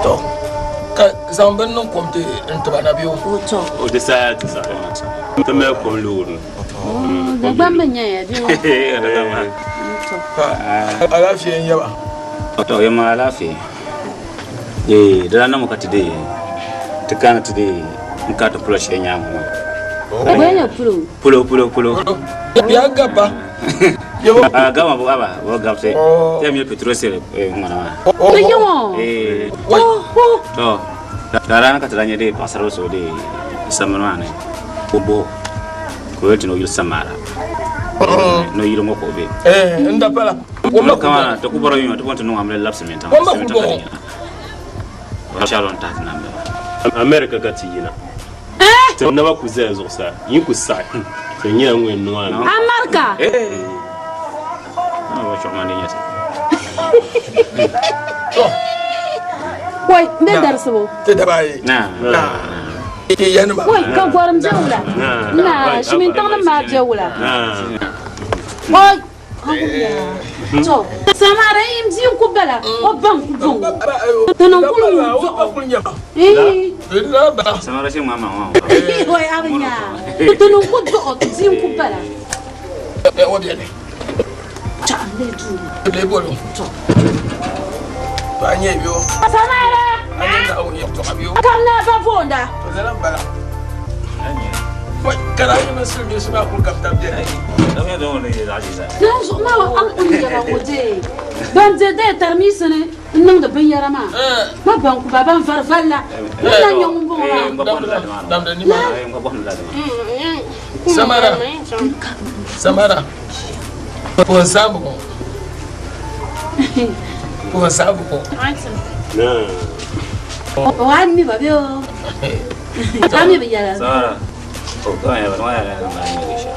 To ka zaŋ bini niŋ kom ti n tiba na bɛ o. O di saha ti saha ti mali kom loori. Dagbaŋ mi nyɛ ya bɛ o. Alaafee n nyɛba. To yɛma alaafee. Ee di daa niŋmi ka ti dee ti kana ti dee n ka ti pulo shɛli nyaangi ŋɔ. Bɛ nyɛ pulo. Pulo pulo pulo. Ya gaba. Ah gama bu aba bu gabse. Te mi petro sele ŋɔna maa. Ti yi ŋɔ. Ee. To da rana ka ti daa nyɛ dee paɣasaribili so dee sambani maa ni o bo ka o yɛli ti ni o yuli Samara ni o yili ŋɔ ka o be. N da pala. Kama ti ku bɔri yuma ti bɔn ti niŋ amili labisi mini tiŋa. Wamba ku bɔŋɔ. Shɛli n tahi ti nam bala. America ka ti yina. Ti naba ku zaya zuɣusaa, yi ku saɣi ti nyɛla ŋun yɛn niŋ a ni. America. Wai, n be darisibu. Ti daba ayi. Na. Wai, ka gɔrim bɛ wula. Na, shimintiŋ nim maa bɛ wula. Oi. To, samara in bia n-ku bala, o ba n-ku bɔŋɔ. Ti niŋ kuli ŋun dɔɣi o. Samara shee ŋmaa maa ŋɔ. Oi, a bi nya. Ti niŋ ku dɔɣi o, ti bia n-ku bala. O beni. Chaɣ n lee duu. Lee boli o. To. To a nyɛ bɛ o. Samara! A nyɛ Naawuni yɛltɔɣa bɛ o. Kamina ba boonda. To lala m-bala. Dinzuɣu maa a ni kuli yɛra ŋɔ dee, ban di dee tarimiisi ni n-niŋdi binyɛra maa, ma ban ku ba ban vari vali la, ŋun na nyɛ ŋun bɔŋɔ maa. Samara, Samara, puhun saabu ŋɔ, puhun saabu ŋɔ. O a mi ba bɛ o. A mi bi yɛla. Samara, o ka ya ba ya ya ma ni shi.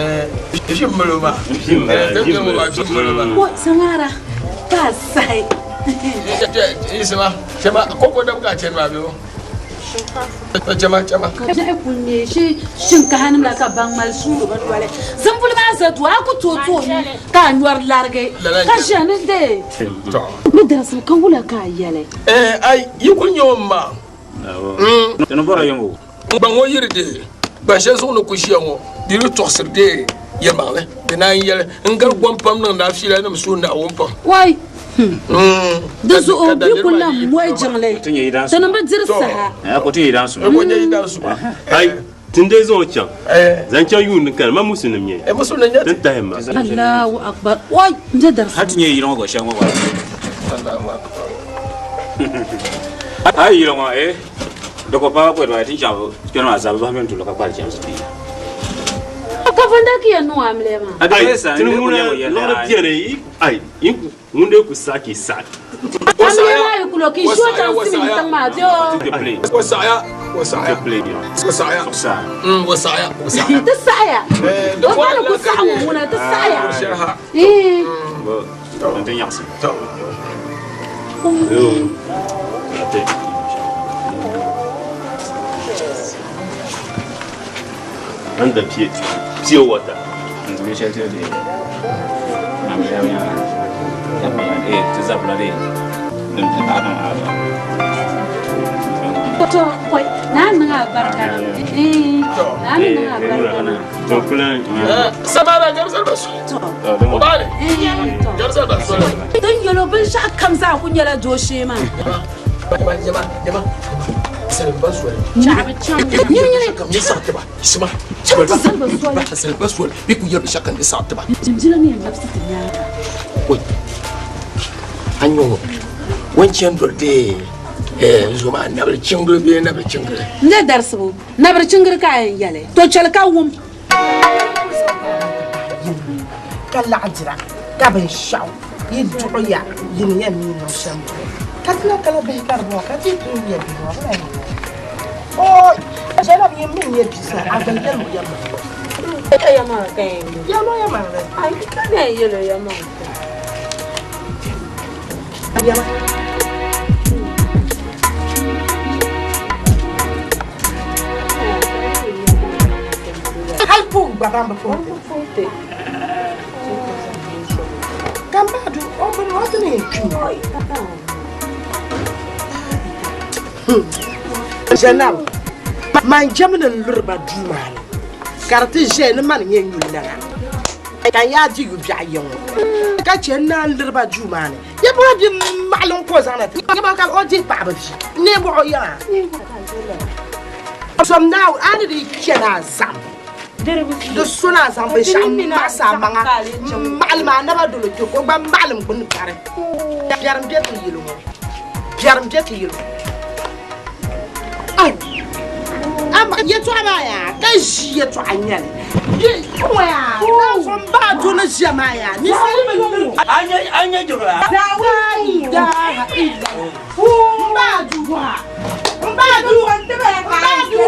Eh, shi mbolo ma. Shi mbolo ma. Ko Samara, ba sai. Isima, chema koko da ka chen ma bi o. Chema chema. Ka biɛhi kuli neei shi shinkaha nim la ka ban ŋmali suuri bi noli. Zimbuli maa za duu a ku tooi tooi ka a nyɔri larigi ka ʒiya ni dee. Ni darisibu ka wula ka a yɛli? Eh, ai, yi kuli nyɛ o ma. Tini bɔra yɛm o. Gbaŋ ŋɔ yiri dee gban shɛli zuɣu ni ku ʒiya ŋɔ di yi tɔɣisiri dee yɛlimaŋli di naan yɛli n gari gom pam niŋdi a fiilanim suhu Naawuni pam. Wai! Di zuɣu bɛ ku lan moli jiŋli, tinim bi diri saha. Ai, tin dee zaŋ o chaŋ, zaŋ chaŋ yuun din kana, ma musulinim nyɛ ya, din tahi ma. Allahu Akbar! Wai! N je darisi. Hal ti nyɛ yili ŋɔ gba shɛli ŋɔ gba. A yi yili ŋɔ, eh? Di ko paai kɔɛ dɔɣi ti chaŋ kpɛna maa zaa bi bahi mini tuuli ka kpari chɛmsi bia. Ka vunda ka yɛn niŋ amiliya maa? A di sa Tini n ŋuna liɣiri beni yi ai yi ŋun dee ku saɣi ka yi saɣi. Amiliya maa yi kulo ka yi ʒi o chaŋ simi tiŋ maa bee o. O saɣiya, o saɣiya. O saɣiya. O saɣiya, o saɣiya. Ti saɣiya. O ba ni ku saɣi ŋɔ ŋuna ti saɣiya. Ii. N ti nyaɣisi. And the pure water. To koi na niŋ a barika. Ii na niŋ a barika. To kulan. Samara garisar ba soli. O baani. Garisar ba soli. Din yɛlo binshɛɣu kam zaa ku nyɛla dooshee maa. Jama jama jama. Saliba soli. Chaɣi chaŋ. Nyini nyini. Kam ni saɣi tiba. Sima. Chaŋ ti saliba soli. Saliba soli. Bɛ ku yɛli binshɛɣu kam ni saɣi tiba. Jimjina mi yɛn labisi ti nyaaŋa. Oi. A nyɛ ŋɔ. O ni chani doli ti zo maa nabili chingiri bee nabili chingiri. N de darisibu nabili chingiri ka a yɛn yɛli. To chɛli ka wum. Ka laɣidira ka binshɛɣu yi duɣi ya yi ni yɛn mi niŋ shɛm duɣi ka ti lahi kana bihi ka di bɔŋɔ ka ti yi pun nyɛ bihi ŋɔ bɛ lahi nyɛ Oo Zainab nyini mi nyɛ bia sa a gba yɛlim o yɛlimaŋli. Yɛlimaŋli ka yɛn yɛli. Yɛlim o yɛlimaŋli. Ayi ka ni yɛn yɛl o yɛlimaŋli. Yɛma. Hali puugi gba ban bi puugi. Ka m ba du o bini o ti ni yɛn kpi Zainab, man jɛmi ni n luri ba duu maa ni ka di ti ʒɛya ni mani nyɛ nyuli lana ka n yaa di yu biɛɣu ya ŋɔ ka chɛ n naan liri ba duu maa ni ya bɔra bi maɣali n ka o zaŋna ti ya ka o dihi paɣaba bia n nee bɔɣi o yiŋa zom Naawuni a ni di chɛna a zaŋ di so ni a zaŋ binshɛɣu maɣisi a maŋa m-maɣilim a naba dolo kpe ka o gba maɣilim gbuni kari. Biɛrim be ti yili ŋɔ. Biɛrim be ti yili ŋɔ. Ai! Ama yɛtɔɣa maa yaa ka ʒi yɛtɔɣa n-nyɛ li. Ŋɔ yaa, Naawuni m-baai do ni ʒiya maa yaa, ninsalinima n-liri o. A nya jiɣila? Laa ilaha illallah. M-baai du. M-baai du. M-baai du.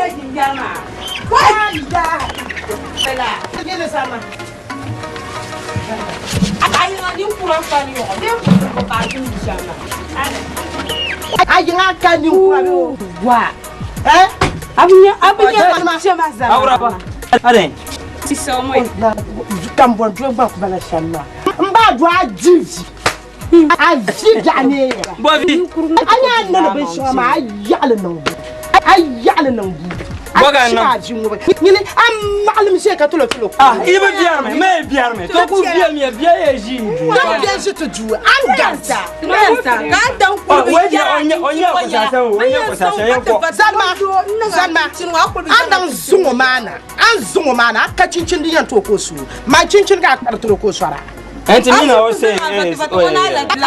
A yaɣali niŋ bu Bɔga niŋ. A chi ŋubi nyini a maɣalim shee ka tulo tulo. Ah, i bi biɛrimi, ma yi biɛrimi. To ku biɛmi ya, bia ya ʒi n duu. Dam bia ʒi ti duu, a ni garita. Ka a daŋ Oh, wai bia, o nya, o nya kusasa, o nya kusasa, yan ko. Zalima, Zalima, a daŋ zuŋɔ maa na, a zuŋɔ maa na, a ka chinchin din yɛn tooi ka o su. Man chinchin ka a kpari tiri ka o sɔra. Ɛnti mina o se, eh, o ye. A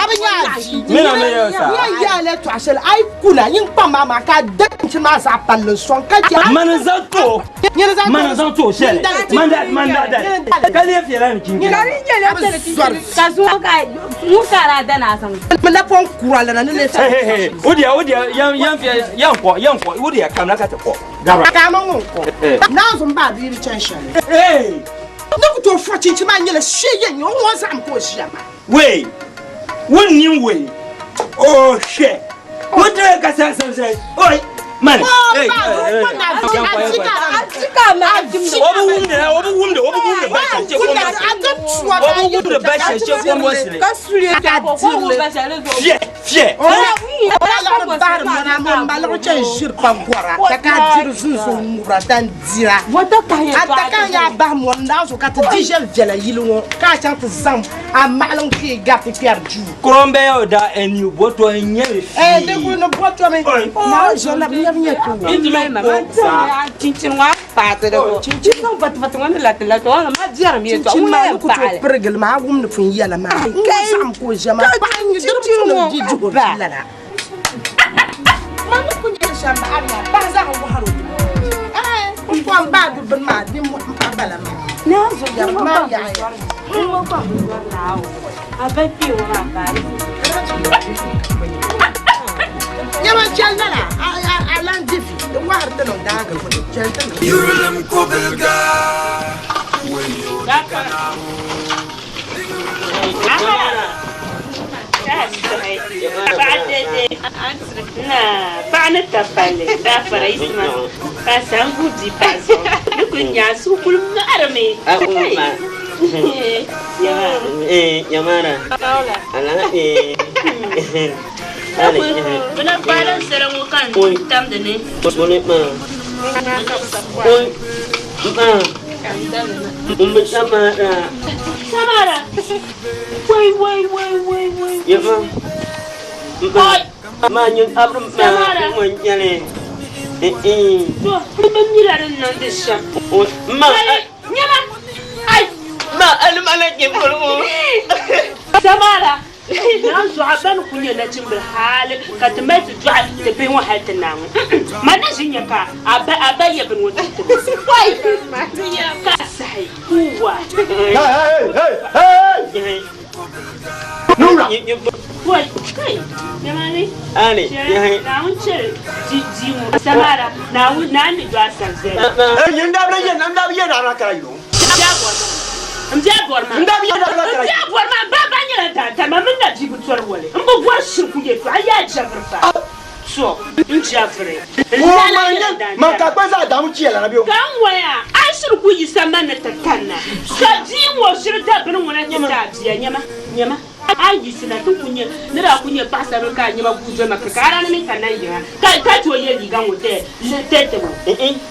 bi nya a vi. Mina mi yo sa. Ni yɛn yaala tɔɣa shɛli, a yi kuna, nyin kpaŋ maa maa ka a da chinchin maa zaɣ palli n-sɔŋ ka chɛ. Mani zaŋ to. Nyini zaŋ to. Mani zaŋ to shɛli. Man da, man da da. Ka lee fiɛla ni chinchin. Ka di nyɛla tiri chinchin ka zuŋɔ ka ŋun ka daa da naa zaŋ. Mi napɔŋ kura lana ni lee Hey, hey, hey. O diya, o diya, yan, yan fiɛ, yan kɔ, yan kɔ. O diya kamina ka ti kɔ. Gabra. Ka a ma ŋun kɔ. Naanzu m-ba a bia bi chani shɛli. Hey! Ni ku tooi fɔ chinchin maa nyɛla shee yɛn nyɛ o ŋɔ zaɣim ka o ʒiya maa. Wei! Wun nin wei! O shɛ! O dee ka sa sa sa oi! Mani! Hey! O bi wumdi na, o bi wumdi, o bi wumdi ba shɛ che kom. O bi wumdi ba shɛ che kom o sili. Ka suli ka dirli. Fiɛ! Fiɛ! Ka ka diri zunzun ŋubira dan dira. A ta ka yaa bahi mɔri naanzu ka ti di ʒe viɛla yili ŋɔ ka a chaŋ ti zaŋ a maɣilim kpee gari ti kpɛri duu. Kurombe o da eni boto n-nyɛ li fii. Eh, di kuli ni boto mi. Naanzu na bi nyɛ bi nyɛ to. Chinchin ŋɔ a paati di ko. Chinchin niŋ vativati ŋɔ ni latilati ŋɔ ma biɛrim yɛltɔɣa Chinchin ŋuna maa yɛn ni ku tooi paɣali. pirigili maa a wumdi pun yɛla maa. N ŋɔ zaɣim ka o ʒe maa. Paɣa n-nyɛ diri Chinchin tuuni ŋɔ di duhiri ba. lala. Ma ni ku nyɛ shɛli. shɛm maa, a ni nya bahi zaŋ wɔhiri o. Ɛɛ, n kom baai du bini maa, nimmohi m-pahi bala maa. Yɛri maa yaɣiya. Nyama chɛli lala, a lan di vi, di wɔhiri ti niŋ daangi puuni, chɛli ti niŋ. Yurilim kobilga, wayo di kana Paɣa ni ta palli gaafara yisima ka san guui bia paɣa zuɣu ni kuli nya a suhu kuli maɣirimi. Bɛ na gbaala n sala ŋɔ ka n tam di ni. Samara! Wai wai wai wai wai. Samara! To, bɛ bi mila din niŋdi shɛm. Nyama! Ai! Samara! Naan zuɣu a ba ni kuli nyɛ nachimbila hali ka ti mali ti dɔɣi ti bihi ŋɔ hali ti naai ŋɔ. Man na ʒi nya ka a ba yɛ bini ŋɔ ti ti ma. Ka a sahi kuuwa. Wai, kai, Nyamani, chɛ Naawuni chɛ di bia ŋɔ. Samara, Naawuni ni dɔɣi a sani zali. N daa bi yɛ naa kara yino. M bia bɔri ma. M bia bɔri ma. M ba ba nyɛla daadama mini na bia bi tɔri wali. M bi bɔri shiri ku yɛltɔɣa yaa jɛviri fa. To, n jɛviri. N zaa lahi nyɛla daadama. Man ka kpa zaa daamu chiya lana bɛ o. Ka n waya, a yi shiri ku yi sambani ni ti kanna, ka bia ŋɔ ʒiri dabini ŋɔ na ti ti a bia, nyama, nyama. A yi yiɣisina ti ku nya ni daa ku nyɛ paɣisarili ka a nyɛma guui doli ma ka a daa ni mi ka na yiŋa ka ka ti o ye liiga ŋɔ tɛ tɛ ti o.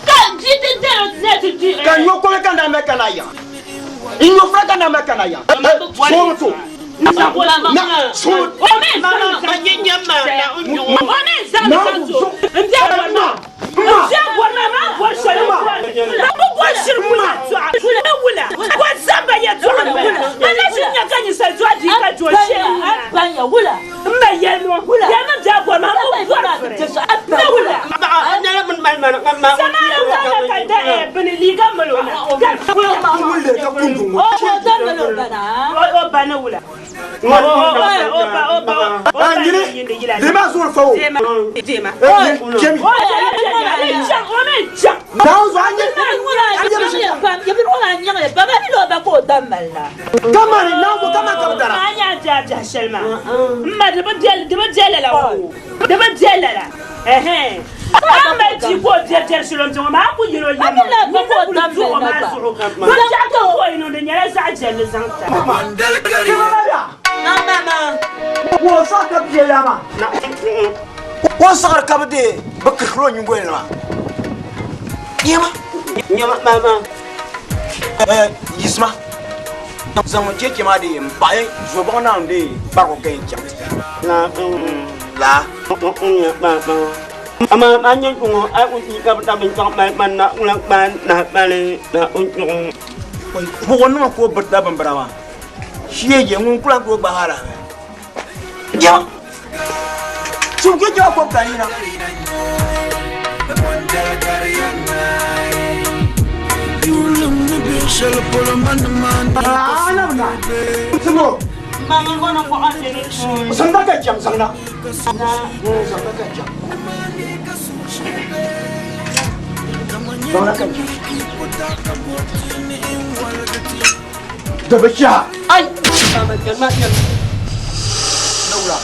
Ka bia ti dali o na ti di. Ka n yo koli ka na mali ka na yiŋa. N yo fura ka na mali ka na yiŋa. Soŋ to. Na soŋ. O mi zaŋ zaŋ O mi zaŋ zaŋ to. M bia bɔri ma. M bia bɔri ma maa bɔri shɛli n bɔri. M bi bɔri shiri ku yɛltɔɣa. Wula bɔ zamba yɛltɔɣa n bala. A na ʒi nya ka ninsal dɔɣi bia ka doli shee wula. M ma yɛlimi o, yɛlimi m bia bɔri ma, m bi bɔri vuri. Na wula. Samara wula ka da bini liiga mali o na. O ba ni wula. O saɣiri ka bi deei bi kihiri o nyingoli ni maa. Nyama. Nyama mama. Yisima zaŋ cheche maa dee m paɣi zobɔŋ naam dee kparigu ka yɛn chaŋ. Laa. Amaa a nyɛ ŋɔ a ku ti ka bi tabi chaŋ mali man na ŋuna kpaan na mali na o nyuɣu. Buɣu nima ka o birita bimbira maa. Shee je ŋun kula ka o gbahi alaha. Nyama. Tum ke jawa ko kanina. Timo. Sangda ka jam sangda. Sangda ka jam. Sangda ka jam. Dabacha. Ai. Naula.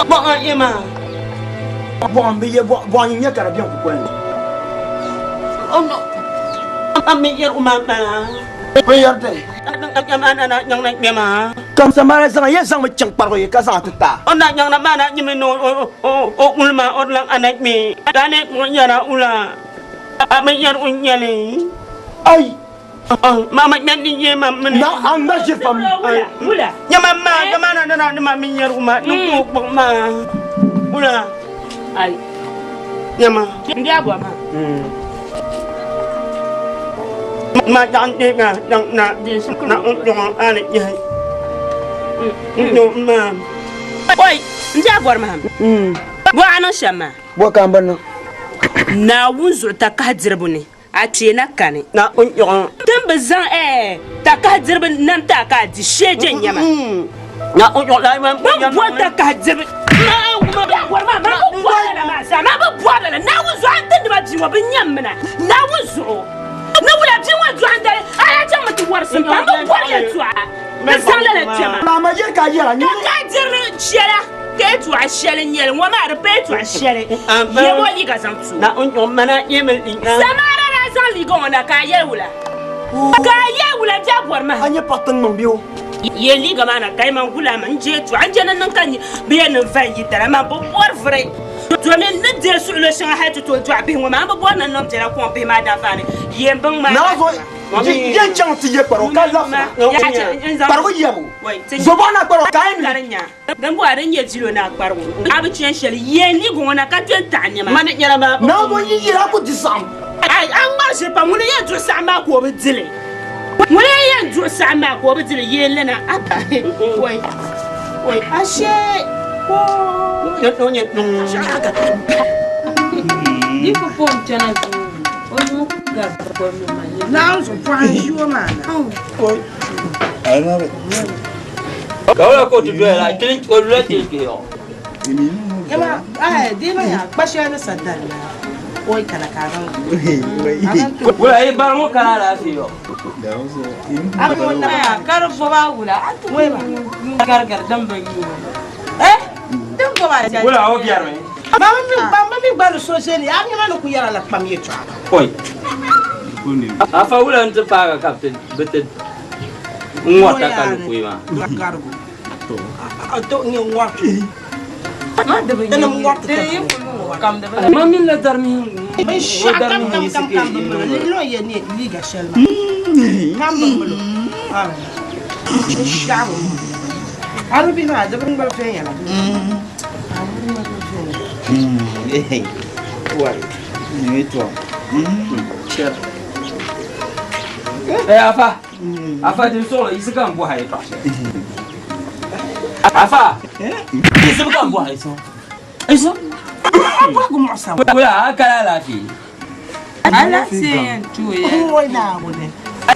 Bɔŋɔ ima. Bɔŋɔ bi ye bɔŋɔ nyɛ ka di bɛn kukoli ni. Ono. Ami yɛr uma bala. Bin yɛri dini. Kam samara zaŋ yɛ zaŋmi chaŋ kparigu yi ka zaŋ ti ta. O na nyaŋ na ma na nyimi no o ulma o lan ana kpi. Dani mo yɛra ula. Ami yɛr un nyɛli. Ai. Mama nyɛ ni yɛ ma mini. Na an na ʒi fam. Wula. Nyama ma kama na na na ma mi yɛr uma ni ko kpɔŋ ma. Wula. Ai. Nyama. M bia bɔ ma. Ma daŋ de na daŋ na na n dɔŋɔ ani nyɛhi. N dɔŋ ma. Oi, m bia bɔri ma. Bɔ a niŋ shɛm maa. Bɔ ka n bi niŋ? Naawuni zuɣu takahi diribu ni, a kpee na kani. Ti ni bi zaŋ ɛɛ takahi diribu nam ti a ka a di, shee je n-nyɛ ma. Bɛ ni boli takahi diribu maa bi bɔri lala. Naawuni zuɣu a ni tindi ma bia ŋɔ, bɛ nyam mi na. Naawuni zuɣu ni wula bia ŋɔ dɔɣim dali, a daa chaŋmi ti wari simpaa. M bi bɔri yɛltɔɣa. Bɛ zaŋ lala kpɛ ma. Takahi diribu shɛla. Ka yɛtɔɣa shɛli n-nyɛ li ŋɔ maa di pa yɛtɔɣa shɛli yɛm o liiga zaŋ ti o. Samara daa zaŋ liiga ŋɔ na ka a yɛli wula? Ka a yɛli wula bɛ a bɔri ma? Yɛ liiga maa na ka yi man gula ma n-je yɛtɔɣa n-je ni niŋ ka bɛ yɛn niŋ vain yi dala man bi bɔri vuri domin n ni deei suɣilo shɛŋa hali ti tooi dɔɣi bihi ŋɔ maa n bi bɔri ni n niŋ biɛla kɔŋ bihi maa daanfaani yɛn biŋ maa. Yɛn chaŋ ti yɛ kparigu ka labisina kparigu yɛbu zobɔɣu na kparigu ka a yi mi. Din bɔŋɔ din nyɛ dilo ni a kparigu a bi chani shɛli, yɛn liiga ŋɔ na ka kpe n-taɣi nɛma. Naawuni yi yɛl a ku di saɣim. Ai, a ŋmari ʒiri pam, ŋuni n-yɛn duɣi saɣim maa ka o bi di li? Ŋuni n-yɛn duɣi saɣim maa ka o bi di li? Yɛn li na, a bahi, oi, oi, ashee, koo. Di ku pun chana zuŋɔ, o nuu ku gari kom maa. Naawuni zuɣu pɔhim ʒi o maa na. Ka wula ka o ti doya la, o lula kpili kpihir o. Yɛma, ai, di ma ya, kpa shɛli ni sa dari la, oi kana ka a zaŋ Wula yi bari ŋɔ kana alaafee yɔ. A bi ŋun na ka di bɔba wula, a ti garigari din bi nyu. Eh, din bɔba a Wula o biɛrimi. Ba mi gba ni so ʒe ni, a nina ni ku yɛra la kpam yɛtɔɣa. Oi. Afa wula n-ti paagi ka bɛ ti n ŋɔri takali kuyi maa. Ma mini la dari mihi o dari mihi yiɣisi ka yi niŋ Ɛ afa. Afa din sɔɣili yiɣisi ka n bɔhi a yɛtɔɣa shɛli. Afa yiɣisimi ka n bɔhi a yiɣisimi. Yiɣisimi. Wula a kali alaafee. Alaafee yɛn ti o ya.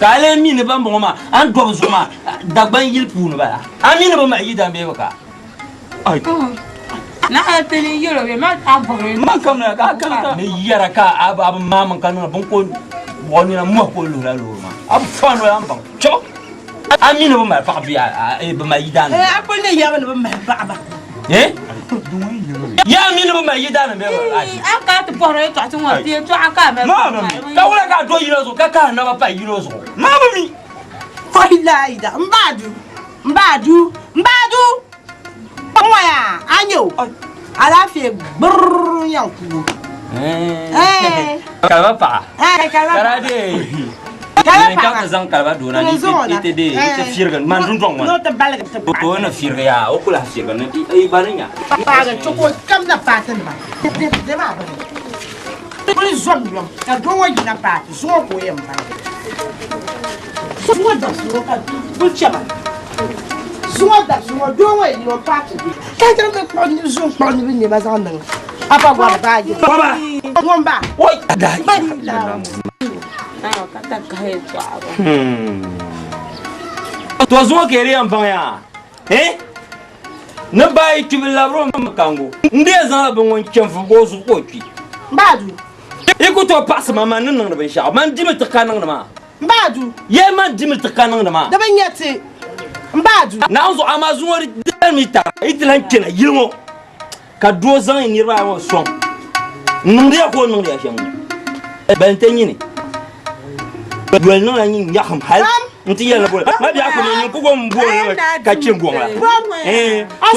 Ka a lee mi ni bambɔŋɔ maa a ni dɔbi zuɣu maa Dagban yili puuni bala. A mi ni bɛ mali yidan bee bɛ ka? Na a tini yɛlo bɛ ma a bɔri. Man kam na ka ka ka ni yɛra ka a a bi maami ka niŋ bin ko buɣa nina mɔhi ko luhila loori maa a bi fɔn noli a ni baŋ chɔ a mi ni bi mali paɣa bia a bi mali yidaana Eh, a kuli ni yɛba ni bi mali paɣaba. Eh? Ya mi ni bi mali yidaana bɛ A ka ti bɔhiri yɛltɔɣa ti ŋɔ ti yɛltɔɣa ka a mali maa bi mi ka wula ka a do yino zuɣu ka kahi naba pa yino zuɣu maa bi mi. Oi laida, m ba du. M ba du, m ba du. Ŋɔ yaa, a nya o. Alaafee gbirr n-yɛn ku o. Eh. Kalaba paɣa. Eh, kalaba paɣa. Kara dee. Kalaba paɣa. paɣa. Ti zaŋ kalaba doo na ni ti dee ti firigi man dundɔŋ ŋɔ. N'o ti baligi ti paɣa. O ni firigi yaa, o ku lahi firigi ni i gba ni nya. Paɣa chɛ ka o kam na paati nima. Di maa bini. Kuli zom yom ka doo ŋɔ yina paati zuŋɔ ka o yɛn baligi. Zuŋɔ dabisi ŋɔ ka kuli chɛma. Zuŋɔ dabisi ŋɔ doo ŋɔ yɛn yina o paati bɛ. Ka chɛ mi kpuɣi niriba zuŋ kpuɣi niriba nɛma zaŋ niŋ a pa gɔri baaji. Baba. Ŋun ba. Oi. Da. Ka takahi yɛltɔɣa. To zuŋɔ ka di yɛn baŋ yaa. Eh? Ni ba yi kpi bi labiri o mi kaŋgu. N dee zaŋla bin ŋɔ n-chɛ n-vubigi o zuɣu ka o kpi. Mbaadu. I ku tooi paɣisi ma man ni niŋdi binshɛɣu. Man dimi ti ka niŋdi maa. Mbaadu. Yee man dimi ti ka niŋdi maa. Di bi nya ti. Mbaadu. Naawuni zuɣu amaa zuŋɔ di dalimi tara yi ti lan kpɛna yili ŋɔ ka doo zaŋ yi niriba ayi ŋɔ sɔŋ n-niŋdi ya ka o niŋdi ya shɛm ŋɔ. Balinte nyini. Yoli niŋla nyin nyaɣisim hal nti yɛli ni boli ma biɛɣu kuni nyin ku gom m-booni li mi ka chɛ gɔŋ la. To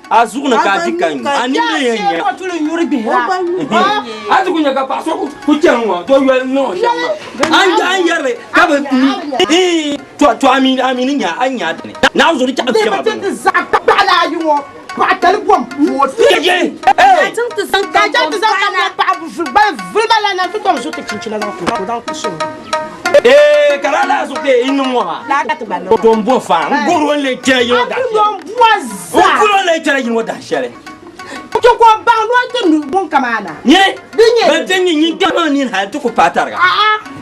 a zuɣu ni ka a di ka nyu a nini ni yɛn nya. A ti ku nya ka paɣa so ku chani ŋɔ to yoli niŋ o shɛm maa. A ni yɛri li ka bi mi to a mi ni nya a ni nya dini. Naawuni zuɣu di chaɣi kpɛma bini ŋɔ. Paɣa tali bom Jeje! Ka chaŋ ti zaŋ paɣa vulima la na nti tom zuɣu ti chinchina zaŋ ti o zaŋ ti sɔŋ. Ee, ka daa lahi zuɣu ka yi niŋ ŋɔ maa. To n bo faa, n guri o ni lee chɛla yini ŋɔ dahin shɛli. N guri o ni lee chɛla yini ŋɔ dahin shɛli. chɛ ka o baŋ ni o ti nu buŋka maa na. Nyini Di nyɛ ban ti nyɛ nyin kpɛma nini hali ti ku paai tariga.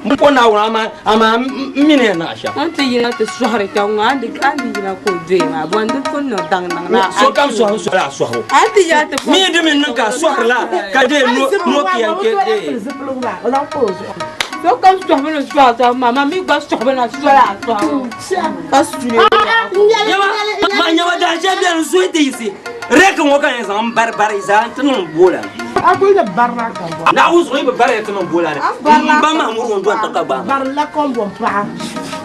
M po Naawuni amaa amaa m mi ni yɛn niŋ shɛm. N ti yina ti sɔhiri kpɛŋ ŋɔ a ni yina ka o doya maa bɔ n-di pun niŋ daŋ niŋ na. Sokam sɔhim sɔhila a sɔhibu. A ti yina ti Mi di mi niŋ ka a sɔhirila ka dee Nokia n-kpe dee. Sokam sɔhimi ni sɔhi sɔhibu maa, man mi gba sɔhimi na sɔla a sɔhibu ka suli. Ma nyɛma daa shɛli beni n suhi ti yiɣisi rɛki ŋɔ ka yɛn zaŋ m bari bari zaa nti niŋ boola ni. A kuli ni barila ka bɔ. Naawuni zuɣu yi bi bariya ti niŋ boola ni, m ba Mahmud ŋun dɔni ti ka gbaai ma. Barila kɔmbɔŋ paɣa.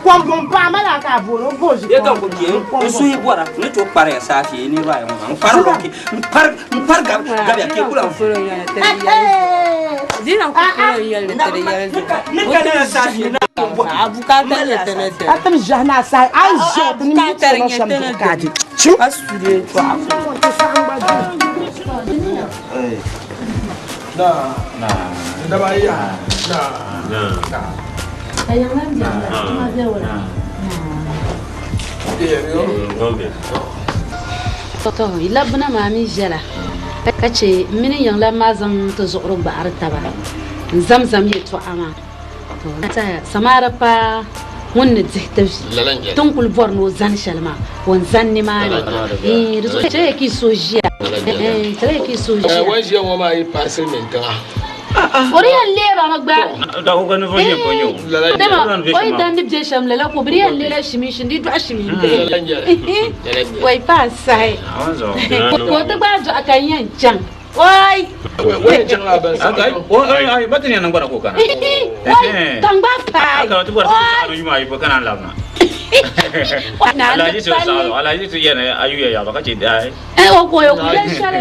Kɔmbɔŋ paɣa ma laa ka a booni o booi ʒi Ya ka n ku bia n suhi bɔra n ni tooi kpariya saafee niriba ayi ŋɔ maa n kpari lɔki n kpari n kpari gabiya ka yi ku lahi Ni ka nana saafee na A tim ʒiɛhi ni a sahi a ni ʒiɛhi ti ni mi ti niŋ shɛm zuɣu ka a di. To yi labbuna maa mi ʒɛla ka chɛ m mini yiŋlan maa zaŋ ti zuɣuri gbaɣiri taba n-zamzam yɛtɔɣa maa. To Samara pa ŋun ni dihi ti vi, ti ni kuli bɔri ni o zani shɛli maa, o ni zani nimaani. Iin, di zuɣu chɛliya ka yi suhu ʒiya. Iin, chɛliya ka yi suhu ʒiya. O ni ʒiya ŋɔ maa yi paai silimiin tiŋa. O di yɛn leei ba mi gba. Iin, dama o yi dandi bɛ shɛm lala ka o bi di yɛn leela shimiishi n-di dɔɣi shimiin bihi. O yi paai sahi ka o ti gbaai dɔɣi ka n yɛn chaŋ. Oi! Ai, ba ti yɛn niŋ gbana ka o kana. Oi, ka n gba paai. Aka ti bɔri ti saɣi yuma ayi ka naan labina. Alhaji ti saɣi Alhaji ti yɛn ayu ya yaɣaba ka chɛ dai. Eh, o ko o ku yɛli shɛli.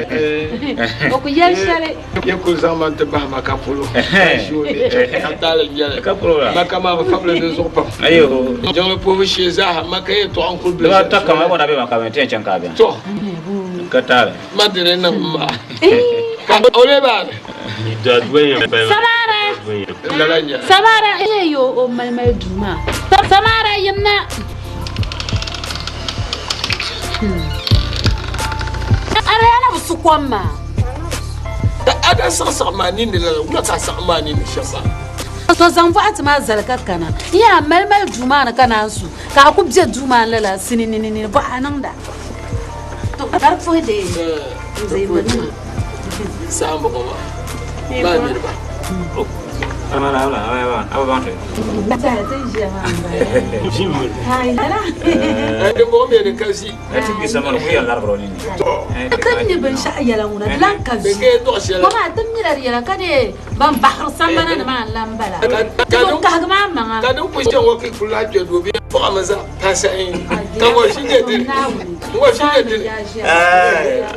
O ku yɛli shɛli. Ye kuli zaŋ ma n-ti bahi maka polo. Ka ʒi o ni ka taali n-nyɛli. Ka polo la. Maka maa bi fabili di zuɣu pam. Ayo. Jiŋli puhibu shee zaaha maka yɛltɔɣa n-kuli bili Dibaa ata kam a gba daa be maka mi ti yɛn chaŋ ka a beni. To. Ka taali. Ma di ni niŋ m ma. Ka o lee baani. Samara. Lala n-nyɛli. Samara eh yo o mali mali duu maa. Samara yimna. Ariana bi su kom maa. A daa saɣisaɣi maa ninni lala, wula ka a saɣim maa ninni shɛm maa? To zaŋ bɔɣati maa zali ka kana. N yaa mali mali duu maa ni ka naan su ka a ku be duu maa ni lala sinininini bɔɣa niŋda. To ka di puhi dee n deei ba nima. Saɣimbuɣu maa, maa niriba. Dimbɔŋɔ mi di ka zi. Ti mi binshɛɣu yɛla ŋuna di lan ka zi. Ko maa ti mila di yɛla ka dee ban bahiri sambana ni maa n-lan bala. Ti tooi kahigi maa maŋa. Ka din kuli chɛ ŋɔ ki kuli lahi kpe doo bee buɣimi zaa pasahi ka ŋɔ ʒi nyɛ dini ŋɔ ʒi nyɛ dini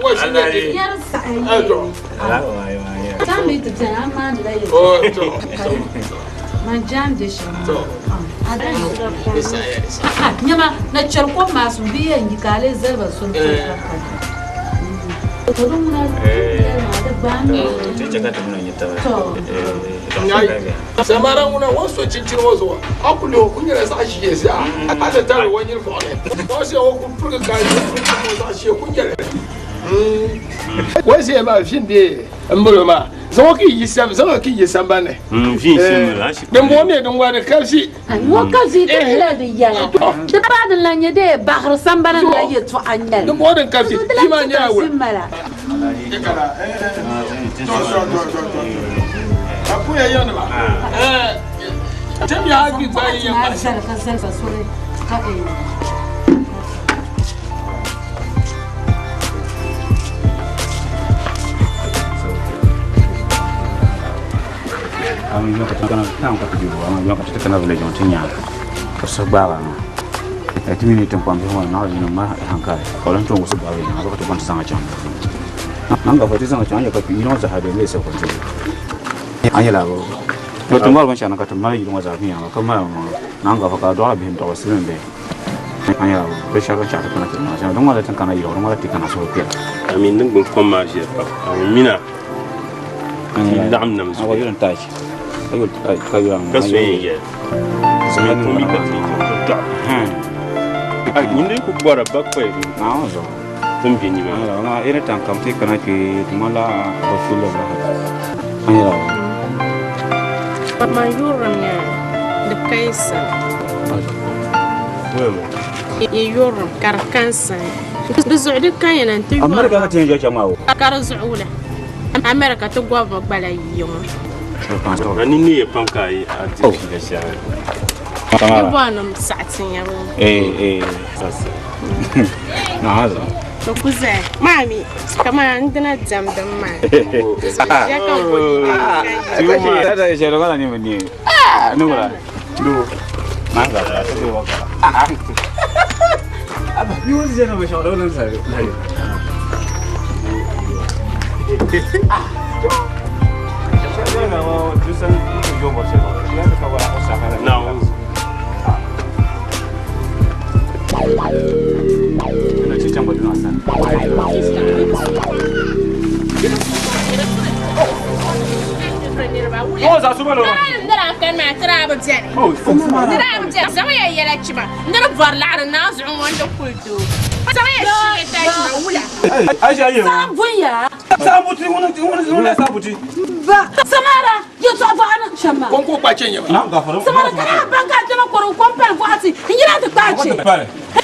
ŋɔ ʒi nyɛ dini. Nyama na chɛri kom maa sun bi yɛn yi ka a lee zali ba soli ka ka Samara ŋuna o so chinchini ŋɔ zuɣu a ku lihi o ku nyɛla zaɣ ʒiɛ zaa a ti tari o nyini buɣili o ʒiya o ku pirigi ka ʒiɛ zaɣ ʒiɛ ku nyɛli o ʒiya maa vi n bɛ n bolo maa zaŋ o ki yi sam zaŋ o ki yi sambani din bɔŋɔ mi din wari ka ʒi Ŋɔ ka zi ti la di yɛla di pa din lan nyɛ dee baɣiri sambana ni la yɛtɔɣa n-nyɛli. Din bɔŋɔ din ka zi ti maa nyɛla wula. Ti mi ni tiŋkpaŋ bihi ŋɔ naɣ yino ma hankali ka o lan tooi wusigi baɣa bɛ nyaŋa ka ti bɔŋ ti zaŋ a chaŋ Nan gba ti zaŋ chaŋ a nyɛ ka yino ŋɔ zaa bɛ leei sabi ti a nyɛla to ti mɔri binshɛɣu ni ka ti mali yino ŋɔ zaa viɛnyɛla ka mali ŋɔ nan gba ka a dɔɣila bihi n-dɔɣi silimiin bihi a nyɛla binshɛɣu din chaŋ ti kana ti niŋ shɛm din ŋɔ la ti kana yiɣi din ŋɔ la ti kana suhupiɛlli. A mi niŋgbuŋ kom maa ʒiya pam a mi mina ti laɣim nam zuɣu ka so yɛn yɛli mi pun mi ka ti dɔɣi. Nyini ku bɔra bakɔi. Ti ni be nimaani. Ala, iri tan kam ti kana kpe ti ŋmanila bi fiili la. Anyɛla. Man yurilim yaa di ka yi sani. Yi yurilim ka di ka n sani. Di zuɣu di kan ya na nti yuri America ka ti yɛn je chaŋ maa o. Ka di zuɣu wula? America ti gɔbimi gbala yi ŋɔ. A nini neeya pam ka a yi a di fiila shɛli. Yi bɔrinim saɣi ti nya ŋɔ. Eh, eh. Na haza. To ku zaya. Maa mi, kamani n dina diɛmdim maa. Ʒiya ka n bɔ Ti da shɛli wala ni mi ni. Ah, ni wala. Do. Ma ga ta ti wa ka. Aba, bi wo zena ba shawara wannan sai. Samara, yɛltɔɣa bɔɣa ni shɛm maa. Kom ka o kpa chɛ nyɛma. Samara ka daa baŋ ka a kpɛma kɔri kom pali bɔɣati n yina ti kpaai chɛ.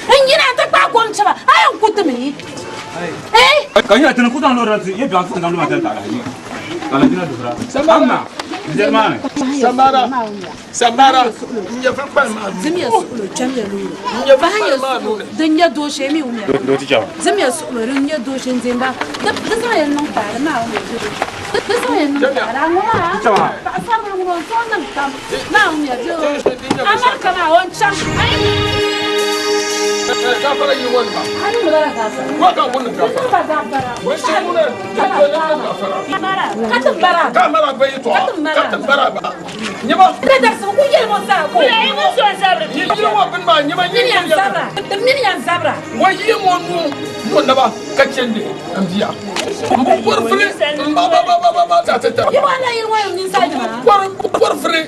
N yina ti kpaai kom chɛba a yɛn ku ti mi. Eh? Ka yina tini ku zaŋ lɔri ti yɛ biɛɣu ti zaŋ lɔri ti taɣi ka la jina duhura. Amma Jeremani. Samara Samara n nyɛ fili kpali maa nuu. Zimiya suɣulo kpɛmiya loori. N nyɛ fili kpali maa nuu ni. Din nyɛ dooshee mi wumya. Doo ti chɛba. Zimiya suɣulo din nyɛ dooshee n deemba di zaŋ ya niŋ taali maa wumya di zaŋ ya niŋ taali a ŋɔ maa paɣasaribili ŋɔ o zaŋ niŋ tam maa wumya America maa o ni chaŋ. Gafara yi wani ba. Wa ka wani gafara. Wai shi muna gafara. Ka ti bara. Ka mara ba yi to. Ka ti bara ba. Nyama. Ka darsi ku yɛli mo saa ko. Wula yi ŋun so n zabiri. Yi yi wa bin ma nyama yi yan zabra. Mini yan zabra. Wa yi mo nu no naba ka chende n biya. N bu kɔri fili n ba ba ba ba ba ta ta ta. Yi wa la yi wa yin sa nyama. Kɔri kɔri fili.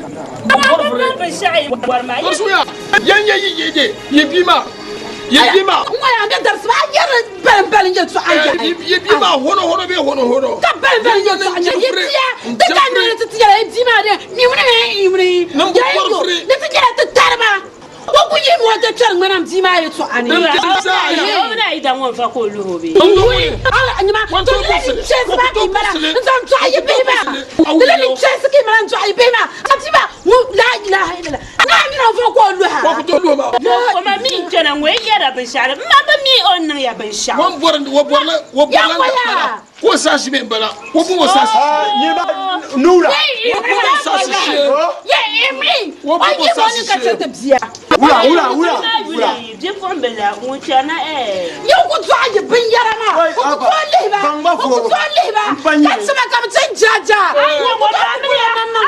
Kɔri fili. Kɔri Yan ya yi yi de yi bi ma. Yi bi ma. N wa yan bɛ darsi ba yɛri bɛlin bɛlin yɛ tɔɣa yɛ. Yi bi ma hono hono bɛ hono hono. Ka bɛlin bɛlin yɛ tɔɣa yɛ yi tiya ti ka niri ti ti yɛrɛ yi di ma de mimuni mɛ imuni. N bu kɔri fili. Ni ti yɛrɛ ti tari ma. O ku yi mi o ti kpɛri ŋmana di ma yɛ tɔɣa ni. O bɛna yi da ŋɔ fa k'o luhi o bee. Ala nyima to le ni chɛsi ma k'i mara n zaŋ tɔɣa yi bihi ma. Ti le ni chɛsi k'i mara n tɔɣa yi bihi ma. A ti ma ŋun la ilaha illallah. Naa mi na fɔ k'o luha. Ko ku to luhi ma. O ma mi n kpɛna ŋɔ yi yɛra binshɛɣu n ma bi mi o ni niŋ ya binshɛɣu. Wa bɔri wa bɔrila wa bɔrila n bala ko saasi bɛ n bala ko bu wa saasi. Nyima nuura. Wa bu wa saasi shee. Ye imri. Wa bu O wa yi mo saasi ni ka shee. chɛ ti bia. Wula wula wula wula. Bipuɣimbila ŋun chana ɛɛ. Ye ku tɔɣa yi binyɛra maa. O ku tooi lihi ba. Baŋ ba O ku tooi lihi ba. Ka tima ka bi ti jaja. A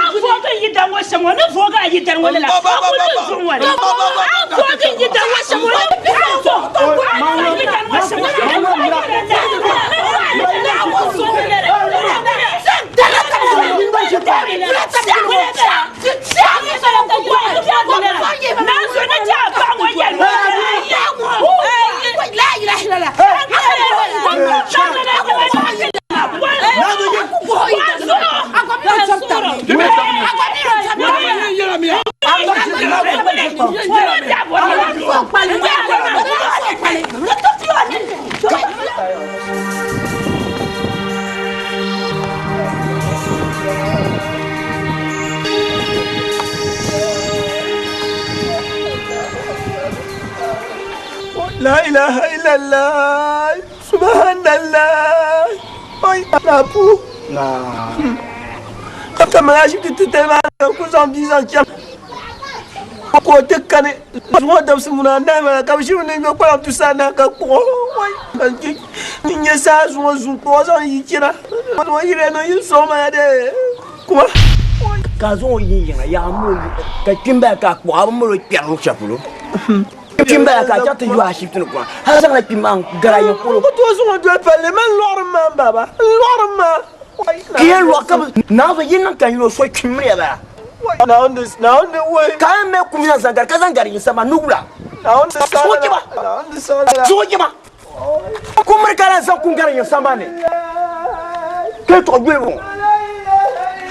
voogi n yi dan ŋɔ shɛm ŋɔ ni voogi a yi dan ŋɔ lala a ku ni zuɣu ŋɔ ni. A voogi n yi dan ŋɔ shɛm ŋɔ ni a yi dan ŋɔ shɛm ŋɔ La ilaha illallah. Subhanallah. Oi, la pou. Na. Ka mala ashibiti titali maa ka ku zaŋ bia zaŋ chaŋ ka o ti kani zuŋɔ dabisi muna anahi maa ka bi ʒimi ni ŋmɛ kpalaŋ tusa anahi ka kpuɣi o n nyɛ saa zuŋɔ zuŋ kpuɣi o zaŋ yi chɛna o yiriya ni o yi sɔŋ maa de kuma. Ka zaŋ o yi yiŋa yaa mo ka kpimbaya ka a kpuɣi a bi mali o kpɛri luɣushɛli polo kpimbaya ka a chaŋ ti yo ashibiti ni kuma hali zaŋla kpim maa n-gari a yiŋ polo. Ku tooi zaŋ o doli palli man lɔɣiri ma baba n lɔɣiri ma. Ka yɛn lɔɣi ka bi naanzu yi niŋ ka n yino so kpimmiya bala. Naawuni Naawuni wuhi. Ka a mali kum zaŋ gari ka zaŋ gari yinsa maa ni wula. Naawuni Suɣu jima. Naawuni saɣila. Suɣu jima. Kumri ka lan zaŋ kum gari yiŋ sambani ni, ka yi tuɣi yuli ŋɔ.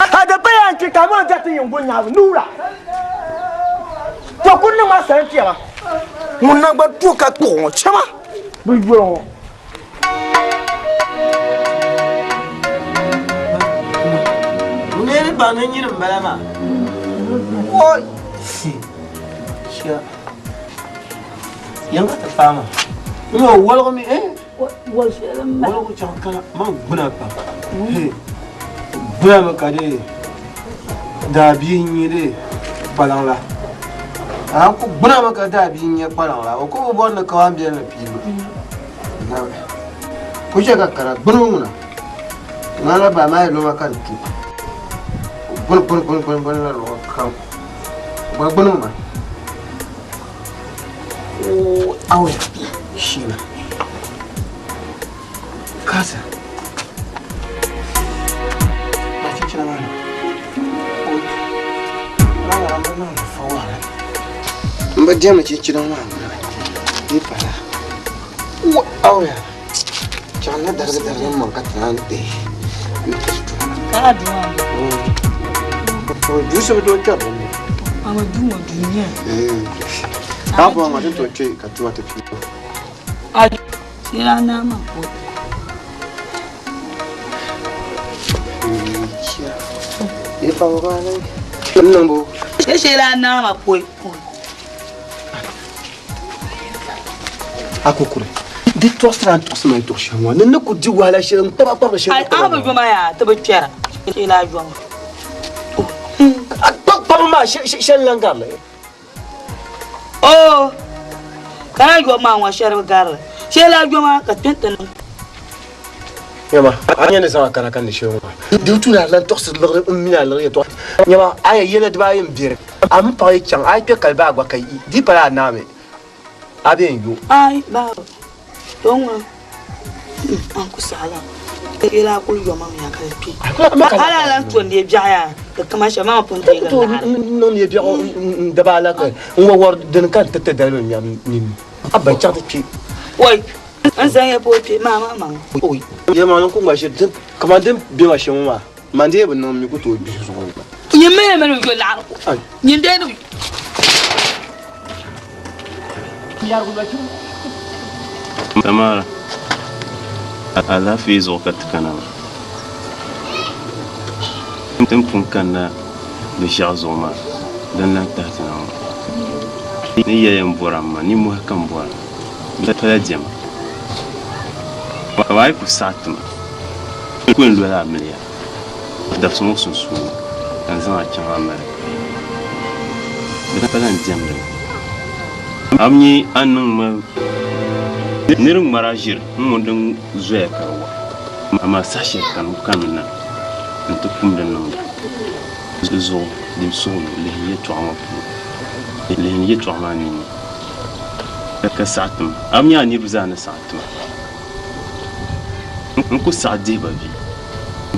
A di paya n-kpi ka a mini o dari ti yiŋ guli nyabu ni wula? To ku niŋ ma salintiya maa. Ŋun naŋgban tuhi ka kpuɣi ŋɔ, chama bɛ yuli ŋɔ. N ni baŋ ni nyini m-bala maa. Oi! Shia. Yɛn ka ti paai maa. N yɔ wɔligi mi eh? Wɔl shɛli m mali. Wɔligu chaŋ kana man gbuna pam. Gbuna mi ka di daabia n-nyɛ di kpalaŋ la. A ku gbuna mi ka daabia n-nyɛ kpalaŋ la. O ku bi bɔri ni kawan biɛli ni piibu. Ku chɛ ka kara gbuni ŋuna. Ŋmanila baa maa yi loma ka di tu. Gbuni gbuni gbuni gbuni gbuni la luɣa kam. Gba gbuni ŋuna. Awe shima. Kasa. Ma chinchina maa ni. N bi diɛmdi chinchina maa ŋuna. Di pala. Awe. Chaŋ na darigi darigi n maŋ ka ti naan deei. Ka duu maa. Duu shɛba tooi kpɛri dinni. Ama duu ŋɔ duu nyɛ. Ka bɔŋɔ ŋɔ ti tooi kpɛ ka tuma ti pii. Shɛla naa maa ko. Shɛla naa maa ko. A kukuri di tɔɣisira n tɔɣisi ma yɛtɔɣ shɛli ŋɔ ni ni ku di wahala shɛli n kpaba kpabiri shɛli. A bi yoma yaa ti bi kpɛra shɛla a yoma. A kpaba maa shɛli lan garili. Oo ka na yom maa ŋɔ shɛli bi garili shɛla a yoma ka kpɛ ti niŋ. Nyama a nyɛ ni zaŋ a kana ka ni shɛli ŋɔ maa di tu ni a lan tɔɣisiri liɣiri m mini a liɣiri yɛtɔɣa. Nyama a yɛn yɛla dibaayi m beri a mi paɣa yi chaŋ a yi kpe kali baa gba ka yi di pala a naami a bee n yo. Ai baaba to ŋɔ an ku saɣila yɛla a kuli yoma mi ya ka di kpe hali a lan to n-deei biɛɣu yaa di kama shɛm maa pun deei li naɣiri. N niŋ neei biɛɣu n daba ala ka n wa wari dini ka n ti ti dalimi n ŋmɛri nini a ba chaŋ ti kpe. Oi n zaŋ ya pa o kpe maa maa maŋ. Oi yɛlimaŋli n ku ŋma shiri kamani din be ma shɛm ŋɔ maa man dee bi niŋ mi ku tooi gbihi zuɣu ni. Nyin mi mini yo laɣiri ko nyin dee ni. Tamara, alaafee zuɣu ka ti kana maa. Ti ni pun kanna binshɛɣu zuɣu maa, din lahi tahi ti na ŋɔ. Ni yɛliya m-bɔra m ma, nimmɔhi ka m bɔra, di pala diɛma. Ka bɛ a yi ku saɣi ti ma, n ku yɛn lola amiliya dabisi ŋɔ sunsuuni ka n zaŋ a chaŋ America. Di pala n diɛmdi li. A bi nya a ni niŋ ma nir ŋmara ʒiri n-ŋuni din zoya ka di waɣa, amaa saha shɛli kani o kanimi na nti kumdi niŋda. Di zuɣu dim suhuri lihim yɛtɔɣa ŋɔ puuni, lihim yɛtɔɣa maa ninni ka saɣi ti ma. A bi nya a niriba zaa ni saɣi ti ma. N ku saɣi dihi ba vi.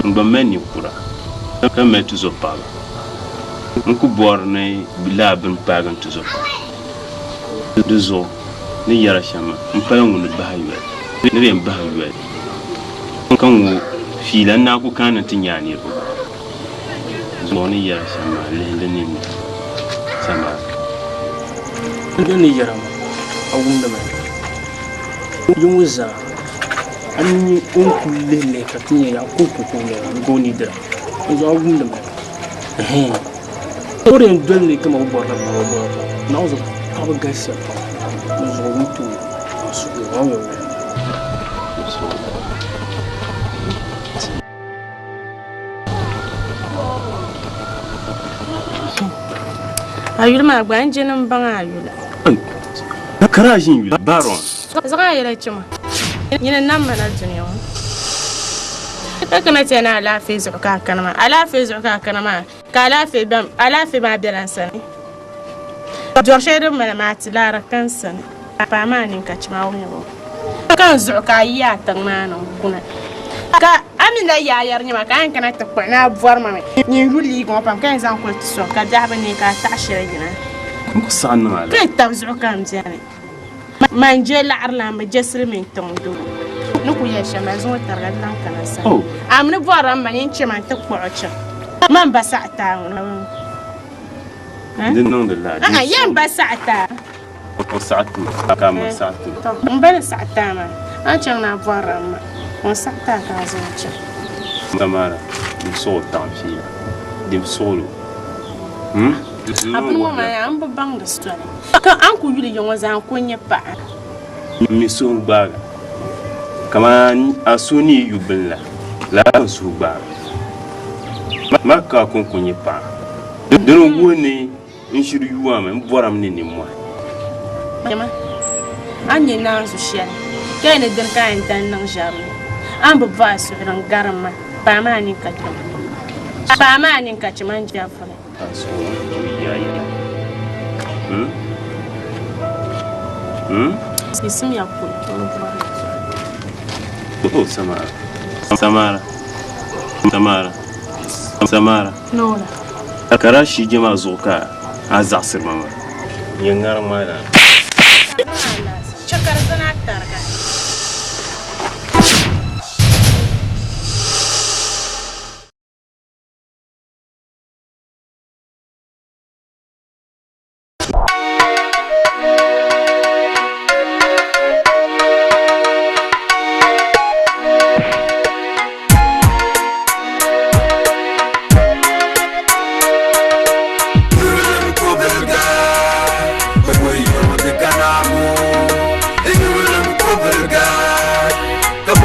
N gba mali ninkura ka mali tuzɔpaɣiba. N ku bɔri ni lala bini paagi n tuzɔpaɣa. Di zuɣu ni yɛra shɛm maa, m pala ŋun ni bahi yoli. Ni bɛ yɛn bahi yoli ka ŋɔ fiila n naa ku kana ni ti nya a niriba gba. Zuɣu ni yɛra shɛm maa, lihim di ninni samara. N ni yɛra maa, a wumdi mi? Yi ŋɔ zaa, a ni nya o ni kul lihilihi ka ti nya ya kɔŋko ka o yɛra ni ka o ni dira. Dinzuɣu a wumdi mi? Ɛhɛn. O di yɛn doli li kaman o bɔrila paɣa o bɔrila paɣa. Naawuni zuɣu paɣiba galisiya pam. Dinzuɣu o ni tooi a suhu o ni yɛn A yuli maa gba n je ni m baŋ a yuli. Kara ʒin yuli Baron. Zaŋ a yɛla chɛ ma. Nyini n-nam ma na dunia ŋɔ. Ka kana ti ya ni alaafee zuɣu ka a kana maa. Alaafee zuɣu ka a kana maa, ka alaafee maa bela n sani. Dɔr shɛli din mali maa ti laara ka n sani. Paa maa nini ka chɛ ma wumya ŋɔ. Ka n zuɣu ka a yi a tiŋ maa ni n-kuna. Ka a mi na yi a yɛri nyɛ ma ka a yɛn kana ti kpuɣi ni a bɔri ma mi. Nyin yu liiga ŋɔ pam ka yɛn zaŋ kuli ti sɔŋ ka biɛhi bi neei ka a taɣi shɛli yina. N ku saɣi niŋ a la. Ka yi tab zuɣu ka m beni. Man je laɣiri la mi je silimiin tiŋ doo ni ku yɛli shɛm maa zuŋɔ tariga di lan kana sani. Oh. A mi ni bɔrila m ma nyin chɛ ma n-ti kpuɣi o chaŋ. Man ba saɣitaa ŋuna. Di niŋdi la. A'a, yɛn ba saɣitaa. O saɣi ti ma ka a ma saɣi ti ma. Tɔ, m ba ni saɣitaa maa, a ni chaŋ ni a bɔrila m ma, ka o saɣitaa ka a zaŋ chaŋ. Samara, dim suɣ o taɣim fiila. Dim suɣil o. Hmm? A bini ŋɔ maa yaa, m bi baŋ di soli. Ka a ni ku yuli ya ŋɔ zaa n ku nyɛ paɣa. M mi suhu gbaaga. Kaman a suhu ni yi yu bini la, lala ka n suhu gbaaga. Ma ka a kɔŋko nyɛ paɣa. Dini n-wuhi ni n shiri yu a mi, m bɔrimi ni nimmɔhi. Nyama, a ni nya naanzu shɛli, ka yi ni dini ka a yɛn dan niŋ ʒɛrili, a ni bi bɔh a suhuri n-garim ma, paai maa nini ka chɛ ma. Paai maa nini ka chɛ ma n-jɛvuli. A suhu o yi a yɛla. Hmm? Hmm? Yiɣisimiya kuli, o bi bɔri yɛltɔɣa. Oh, Samara. Samara. Samara. Samara. Noola. Ka daa shii je maa zuɣu ka a zaɣisiri ma maa. Nyɛ ŋariŋ maa lana. Chɛ ka di zani a tariga. Ka